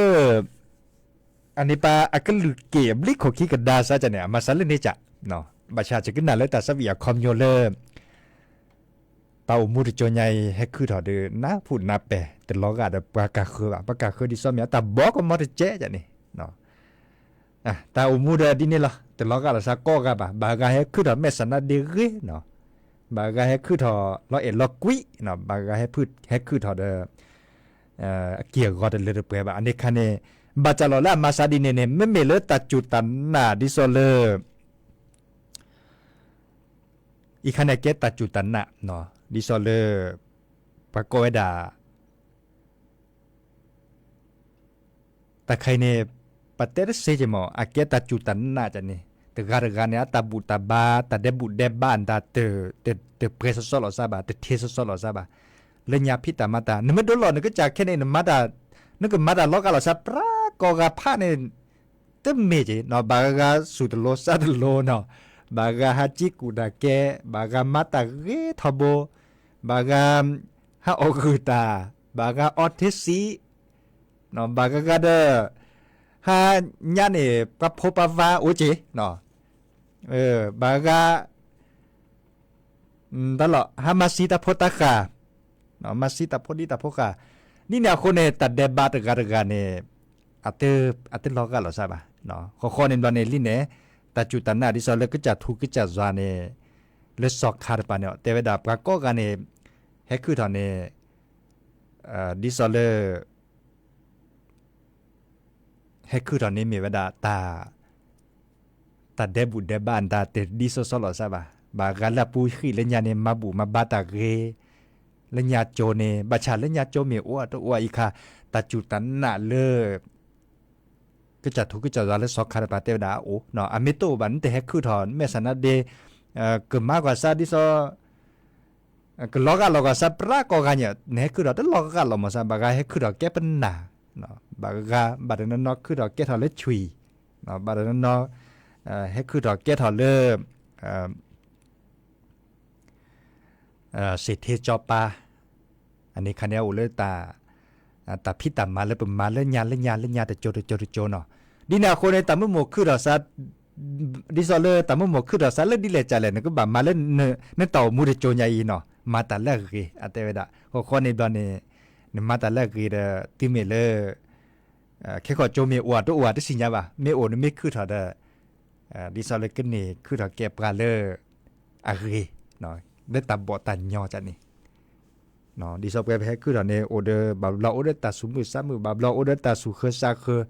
အန့ၣ်ပှၤအကလုၢ်က့ၣ်အဘျုးခိၣ်ခံကဒါစၢ်န့ၣ် အမၤစၢၤလၢန့ၣ်ကၢ်, ဘၣ်ဆၣ်ယကနၣ်လၢတၢ်သးဝံၣ်အခီပညီလၢ တၢ်အိၣ်မူတကၠိညါအံၤ ဟဲခုၣ်ထီၣ်ဒီး နးဖူၣ်နးပဲာ် တလီၤဂာ်ဒီးပှၤကၢ်ဃၢၤဘၣ်, ပှၤကၢ်ဃၢၤဒ်သိးမ့ၢ် တၢ်ဘီကမီၤတကဲန့ၣ် တၢ်အိၣ်မူဒီးဒ်န့ၣ်လီၤ, တလီၤဂာ်လီၤစၢ်ကိးဂၤဘၣ်, ဘၣ်ဂၤဟဲခုၣ်ထီၣ်မဲာ်ဆန္ဒဒ့ဂ့ၤနီၤ, ဘၣ်ဂၤဟဲခုၣ်ထီၣ်လီၤအဲၣ်လီၤကွံနီၤ, ဘၣ်ဂၤဟဲခုၣ်ထီၣ်ဒီး အက့ၢ်အဂီၤတလၢတပှဲၤဘၣ်. အန့ၣ်ခါန့ၣ် ဘၣ်တၢ်လီၤလၢအမၤစၢၤဒ်န့ၣ်န့ၣ် မ့မ့ၢ်လၢတၢ်စူၢ်တၢ်နာ်ဒ်သိးလၢ အံၤခါန့ၣ်အကဲတၢ်စူၢ်တၢ်နာ်, ဒ်သိးလၢ ပှၤကိးဝဲဒၣ် တၢ်ခါအံၤန့ၣ် ပတဲတစ့က့မး အကဲတၢ်စူၢ်တၢ်နာ်န့ၣ်, တဂၤတဂၤန့ၣ် အတၢ်ဘူၣ်တၢ်ဘါ တၢ်ဒဲးဘူၣ်ဒဲးဘါအတၢ် တပှဲၤစီစီလီၤစၢ်ဘၣ်, တထ့စီစီလီၤစၢ်ဘၣ်, လၢညါဖံးတၢ်မၤတၢ် နမ့ၢ်ဒိလီၤနကစၢ်ခဲန့ၣ် နမၤတၢ် နကမၤတၢ်လီၤဂာ်လီၤစၢ်ပြးကိးဂၤဖးန့ၣ် တမ့ၢ်က့နီၤ, ဘၣ်ဂၤစူၢ်တလိၤစၢ်တလိၤနီၤ, ဘၣ်ဂၤဟးကံကူၣ်တၢ်ကဲ, ဘၣ်ဂၤမၤတၢ်ဂ့ၤထီဘိ, ဘၣ်ဂၤ ဟးအီၣ်ဂုာ်တၢ်, ဘၣ်ဂၤအီထ့စံး, ဘၣ်ဂၤဂၤဒီး ဟးညါန့ၣ် ပှၤဖိပှၤဝါအိၣ်က့, ဘၣ်ဂၤ တၢ်လီၤ ဟးမၤစံတၢ်ဖိတၢ်ဃၢ်, မၤစံတၢ်ဖိဒံတၢ်ဖိဃၢ်, ဒ်န့ၣ်အဃိန့ၣ် တၢ်ဒဲးဘးတဂၤတဂၤန့ၣ် အတလီၤဂာ်လီၤစၢ်ဘၣ်. ဃီဃီန့ၣ်ဘျီန့ၣ်လံန့ၣ် တၢ်စူၢ်တၢ်နာ်ဒ်သိးလၢကစၢ်ထူကစၢ်ယွၤန့ၣ် လၢစီၤခါတပၤန့ၣ် တဲဝဲဒၣ်ပှၤကိးဂၤန့ၣ် ဟဲခုၣ်ထီၣ်န့ၣ် ဒ်သိးလၢ ဟဲခုၣ်ထီၣ်န့ၣ်မ့ၢ်ဝဲဒၣ် တၢ်ဒဲးဘူၣ်ဒဲးဘါအတၢ်တဒ်စီစီလီၤစၢ်ဘၣ်. ဘၣ်ဂၤလၢအပူၤဃံၣ်လၢညါန့ၣ် မၤဘူၣ်မၤဘါတၢ်ဂ့ၤ, လၢညါကၠိန့ၣ် ဘၣ်ဆၣ်လၢညါကၠိမ့ၢ်အိၣ်အတအိၣ်အံၤခါ တၢ်စူၢ်တၢ်နာ်လၢ ကစၢ်ထူကစၢ်ယွၤလၢစီၤခါတပၤတဲဝဲဒၣ်အအိၣ်, အမ့ၢ်တအိၣ်ဘၣ် နတဟဲခုၣ်ထီၣ်မဲာ်ဆန္ဒဒ့, ကမၤကွၢ်စၢ်ဒ်သိး ကလီၤဂာ်လီၤကွၢ်စၢ်ပြးကိးဂၤညါ နဟဲခုၣ်ထီၣ်တလီၤဂာ်လီၤမးစၢ်, ဘၣ်ဂၤဟဲခုၣ်ထီၣ်ကဲပနၢ်, ဘၣ်ဂၤ ဘၣ်တနီၤနီၤခုၣ်ထီၣ်ကဲထီၣ်လၢဆွံ, ဘၣ်တနီၤနီၤ ဟဲခုၣ်ထီၣ်ကဲထီၣ်လၢ စ့ၣ်ထ့ကၠီပၤ, အန့ၣ်ခါန့ၣ်အအိၣ်လၢ တၢ်ဖံးတၢ်မၤလၢပမၤလၢညါလၢညါလၢညါတကၠိတကၠိတကၠိနီၤ, ဒ်န့ၣ်အဃိန့ၣ် တၢ်မုၢ်မိၢ်ခုၣ်ထီၣ်စၢ် ဒ်သိးလၢတၢ်မုၢ်မိၢ်ခုၣ်ထီၣ်စၢ်လၢဒ်လဲၣ်ကလဲၣ် နကဘၣ်မၤလၢ နတၢ်အိၣ်မူတကၠိညါအံၤနီၤ မၤတၢ်လၢအဂ့ၤ အတဲဝဲဒၣ်. ဃီဃီန့ၣ်ဘျီန့ၣ် နမၤတၢ်လၢအဂ့ၤဒီး တုၤမ့ၢ်လၢ ခဲကီၢ်ကၠိမ့ၢ်အိၣ်တအိၣ်တသ့ၣ်ညါဘၣ်, မ့ၢ်အိၣ်နမ့ၢ်ခုၣ်ထီၣ်ဒီး ဒ်သိးလၢကန့ၢ်ခုၣ်ထီၣ်ကဲပှၤလၢ အဂ့ၤ လၢတၢ်ဘီၣ်တၢ်ညီန့ၣ် ဒ်သိးပှၤဟဲခုၣ်ထီၣ်န့ၣ် အိၣ်ဒီးဘၣ်ဘျီအိၣ်ဒီးတၢ်သူၣ်မုာ်သးမုာ် ဘၣ်ဘျီအိၣ်ဒီးတၢ်သူၣ်ဃၢသးဃၢ,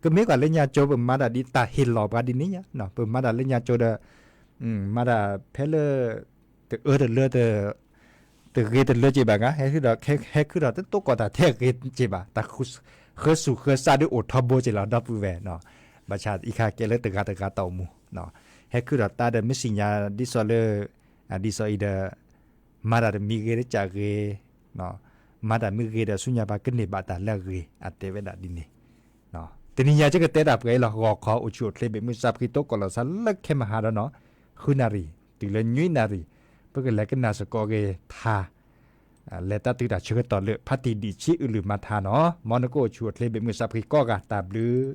ကမ့ၢ်ကွၢ်လၢညါကၠိပမၤတၢ်ဒ်တၢ်ဟ့ၣ်လီၤပှၤဒ်န့ၣ်ညါ, ပမၤတၢ်လၢညါကၠိဒီး မၤတၢ်ဖဲလၢ တအၢတလၢ တဂ့ၤတလၢက့ၤဘၣ်ဂၤ ဟဲခုၣ်ထီၣ် ဟဲခုၣ်ထီၣ်တတိကိးတၢ်ထဲအဂ့ၤက့ၤဘၣ်, တၢ်ဃၢဆူၣ်ဃၢဆးဒုးအိၣ်ထီဘိက့ၤလီၤ ဒီပုၢ်ဝဲၢ်, ဘၣ်ဆၣ်အံၤခါကဲလၢတဂၤတဂၤတၢ်အိၣ်မူ, ဟဲခုၣ်ထီၣ်တၢ်ဒီးမ့ၢ်သ့ၣ်ညါဒ်သိးလၢ ဒ်သိးအံၤဒီး မၤတၢ်တမံၤဂ့ၤတကးဂ့ၤ, မၤတၢ်မ့ၢ်ဂ့ၤဒီးဆူညါပှၤကန့ၢ်ဘၣ်တၢ်လၢအဂ့ၤ အတဲဝဲဒၣ်ဒ်န့ၣ် တနံၤညါကကတဲတၢ်ပှဲၤအံၤလီၤ. ဂီၤခီအိၣ်ဆူၣ်အိၣ်ချ့ဘ့ၣ်မုၢ်ဆါဖှံတိကိးလီၤစၢ်လၢခဲမဟါဒီးနီၤ ဃုနၣ်ရံၣ် တုၤလၢနွံနၣ်ရံၣ် ပကလဲၤကနၣ်စ့ၢ်ကီးက့ၤထါ လဲၤတၢ်တုၤတၢ်ဆၢကတီၢ်လၢ ဖါတံၢ်ဒံၣ်ဆံအုၣ်လုၢ်မၤထါနီၤ. မ်နကအိၣ်ဆူၣ်အိၣ်ချ့ဘ့ၣ်မုၢ်ဆါဖှံကိးဂၤ တၢ်ဘျုး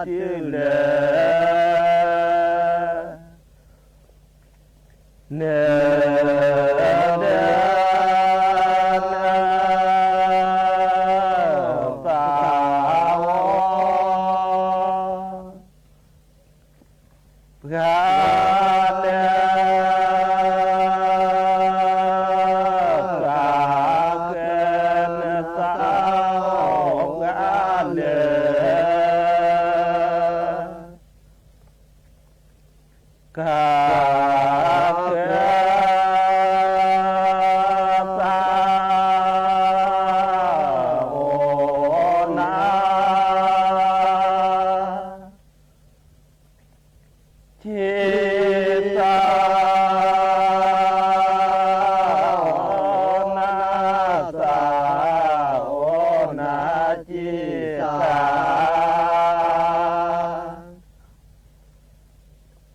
ပှၤလၢအမၤတၢ်လၢ န နသးအိၣ် ပှၤလၢ သးဃၢ နသးအိၣ် ပှၤလၢ ကဃၢ သးအိၣ်နၤ ထံသး အိၣ်နၤ သးအိၣ်နၤ ထံသး အိၣ်နၤ ကၠီၣ်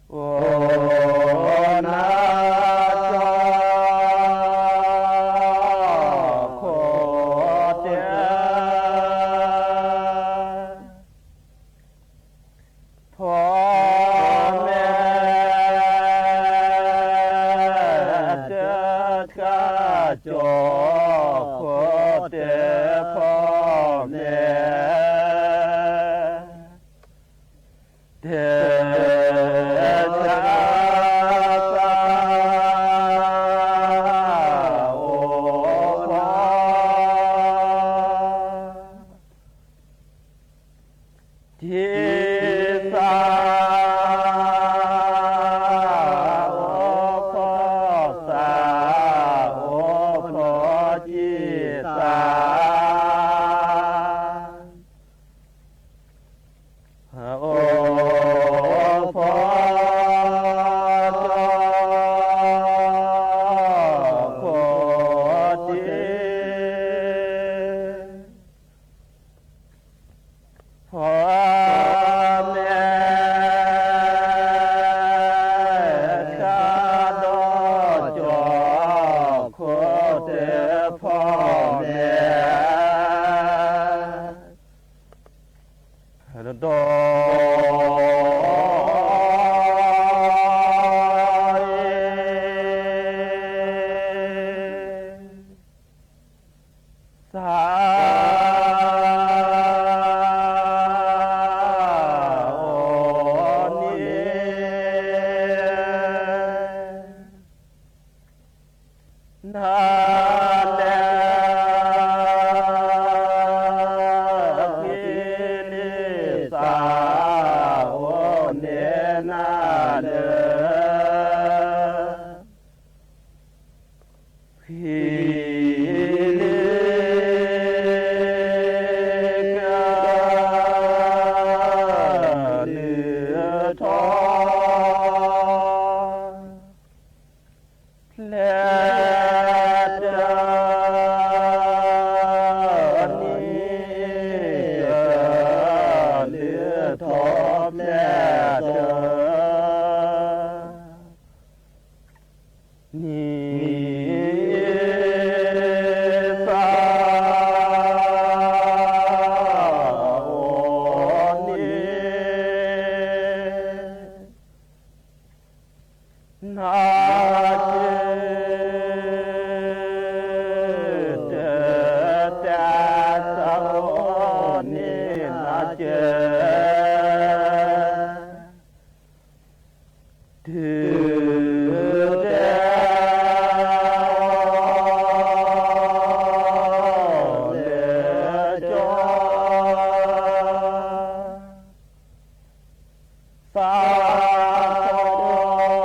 ခိၣ်တဲာ် ဖီၣ်မဲာ် တၢ်တခါ ကၠီၣ်ခိၣ်တဲာ် ဖီၣ်မဲာ် တၢ်တခါ သးအိၣ်ဖီၣ် ထံသး အိၣ်ဖီၣ် သးအိၣ်ဖီၣ် ထံသး အိၣ်ဖီၣ် ကၠီၣ်ခိၣ်တဲာ် ဖီၣ်မဲာ် ခါဒီး ကၠီၣ်ခိၣ်တဲာ် ဖီၣ်မဲာ် ဒီး သးအိၣ်န့ၣ် နၤလၢ ဖံလံး သးအိၣ်န့ၣ် နၤလၢ ဖံလံး ကလုၢ်ထီၣ် ဖျဲၣ်တၢ်န့ၣ် ကလုၢ်ထီၣ်ဖျဲၣ်တၢ်န့ၣ် သး အိၣ်န့ၣ် နၤကၢ တၢ်တၢ်သးအိၣ်န့ၣ် နၤကၢ တုၤတၢ် လၢကၠီ သး ရဲၣ်ရဲၣ်အိၣ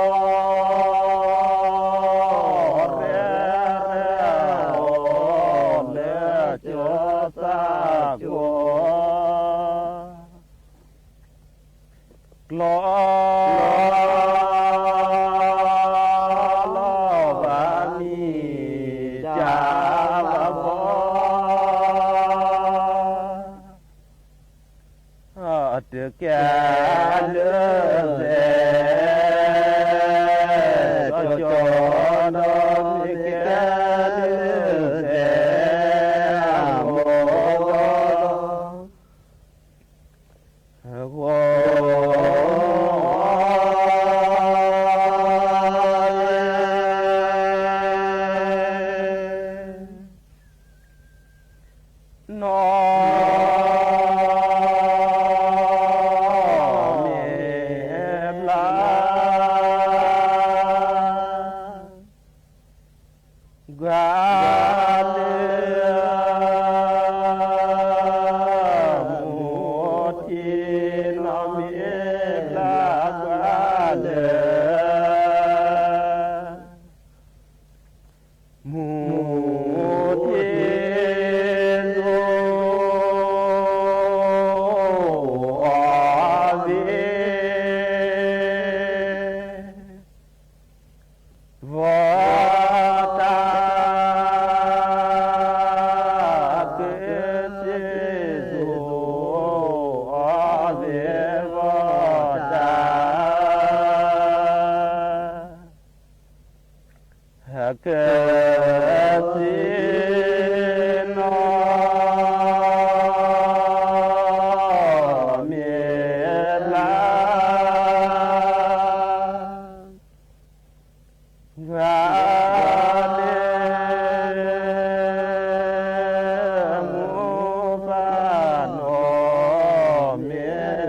်လၢကၠီ သးကၠီ ကျီ လီၤဘၣ်မံၤ တၢ်ဘၣ်ဘီ တကဲလၢသဲး ကၠီကၠီနီၤ တကဲလၢသဲး အမိၢ် ဂီၤ နီၢ်မ့ၢ်ဘျါ ကွၢ်လၢ မူထံနီၢ်မ့ၢ်ဘျါကွၢ်လၢ မူထံသိအီၤသ့ ဘီတၢ် ကစံၣ်သိအီၤသ့ဘီတၢ် ကစံၣ်နီၢ်မ့ၢ်ဘ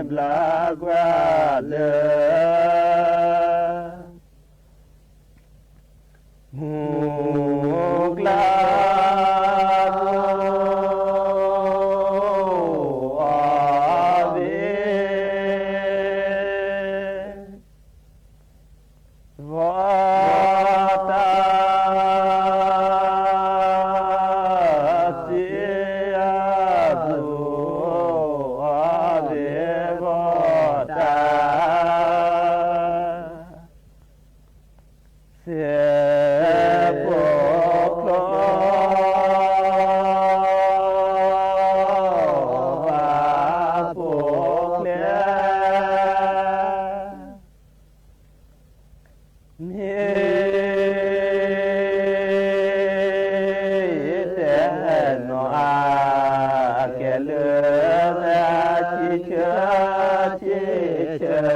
ျါ ကွၢ်လၢ မူဖးနီၢ်မ့ၢ်ဘျါကွၢ်လၢ မူကျါသိအီၤသ့ ဘီတၢ် ကစံၣ်သိအီၤသ့ဘီတၢ် စဲးဖိချီ ဘၣ်ဖိချ့ မ့ၢ်တဲနီၢ်အကဲလၢ ထံဆၢထံဆၢ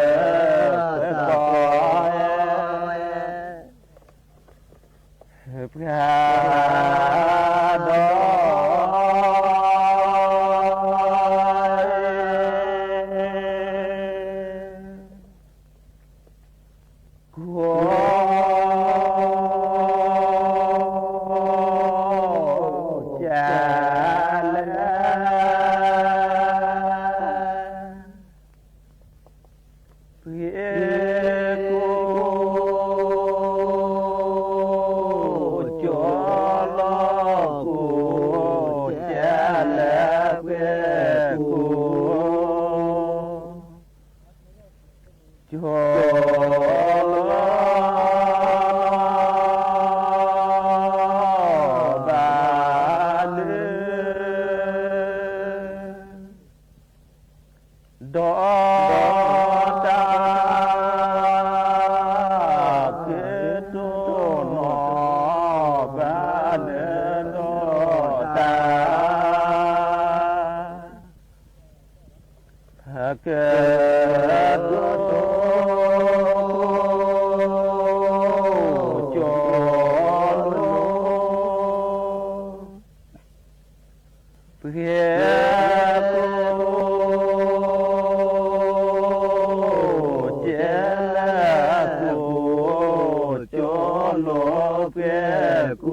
သကိး ပှၤဒီး ကိး ကလဲ ပှ့ၤကိး ကၠီလီၤ ကိးကလဲ ပှ့ၤကိး ကၠီလီၤ ဘၣ်လၢ ဒီးတၢ် ကတိၤနီၢ် ဘၣ်လၢဒီးတၢ် ကတိၤ ကၠီလီၤ ပှ့ၤကိး ကလဲ ကိးကၠီလီၤ ပှ့ၤကိး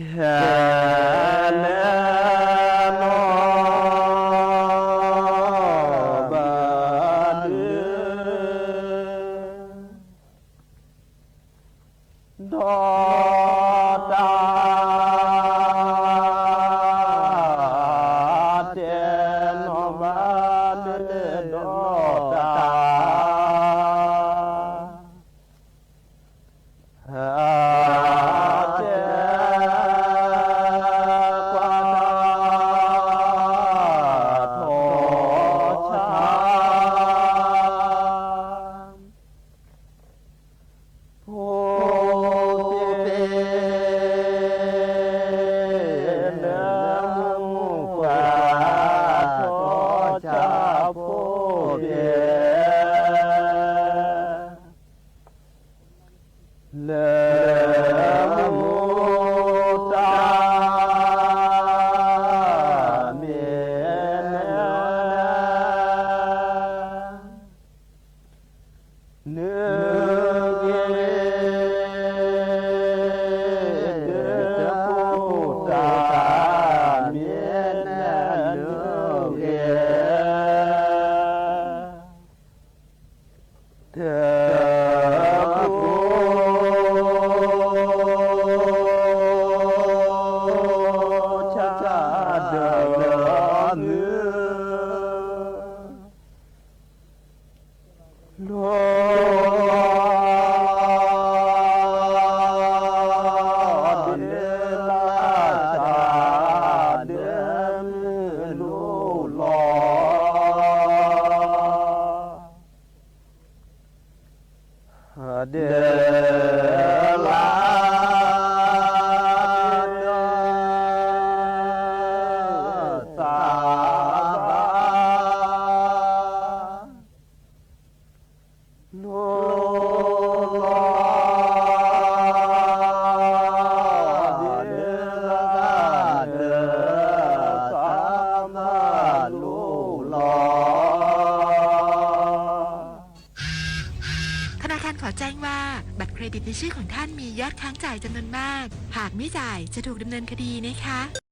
ကလဲနီၢ် လိၣ်လီၤ ဒ်သရၣ်ဒၢး သးမၤလိလီၤ. ธนาคารขอแจ้งว่า บัตรเครดิตในชื่อของท่านมียอดค้างจ่ายจำนวนมาก หากไม่จ่ายจะถูกดำเนินคดีนะคะ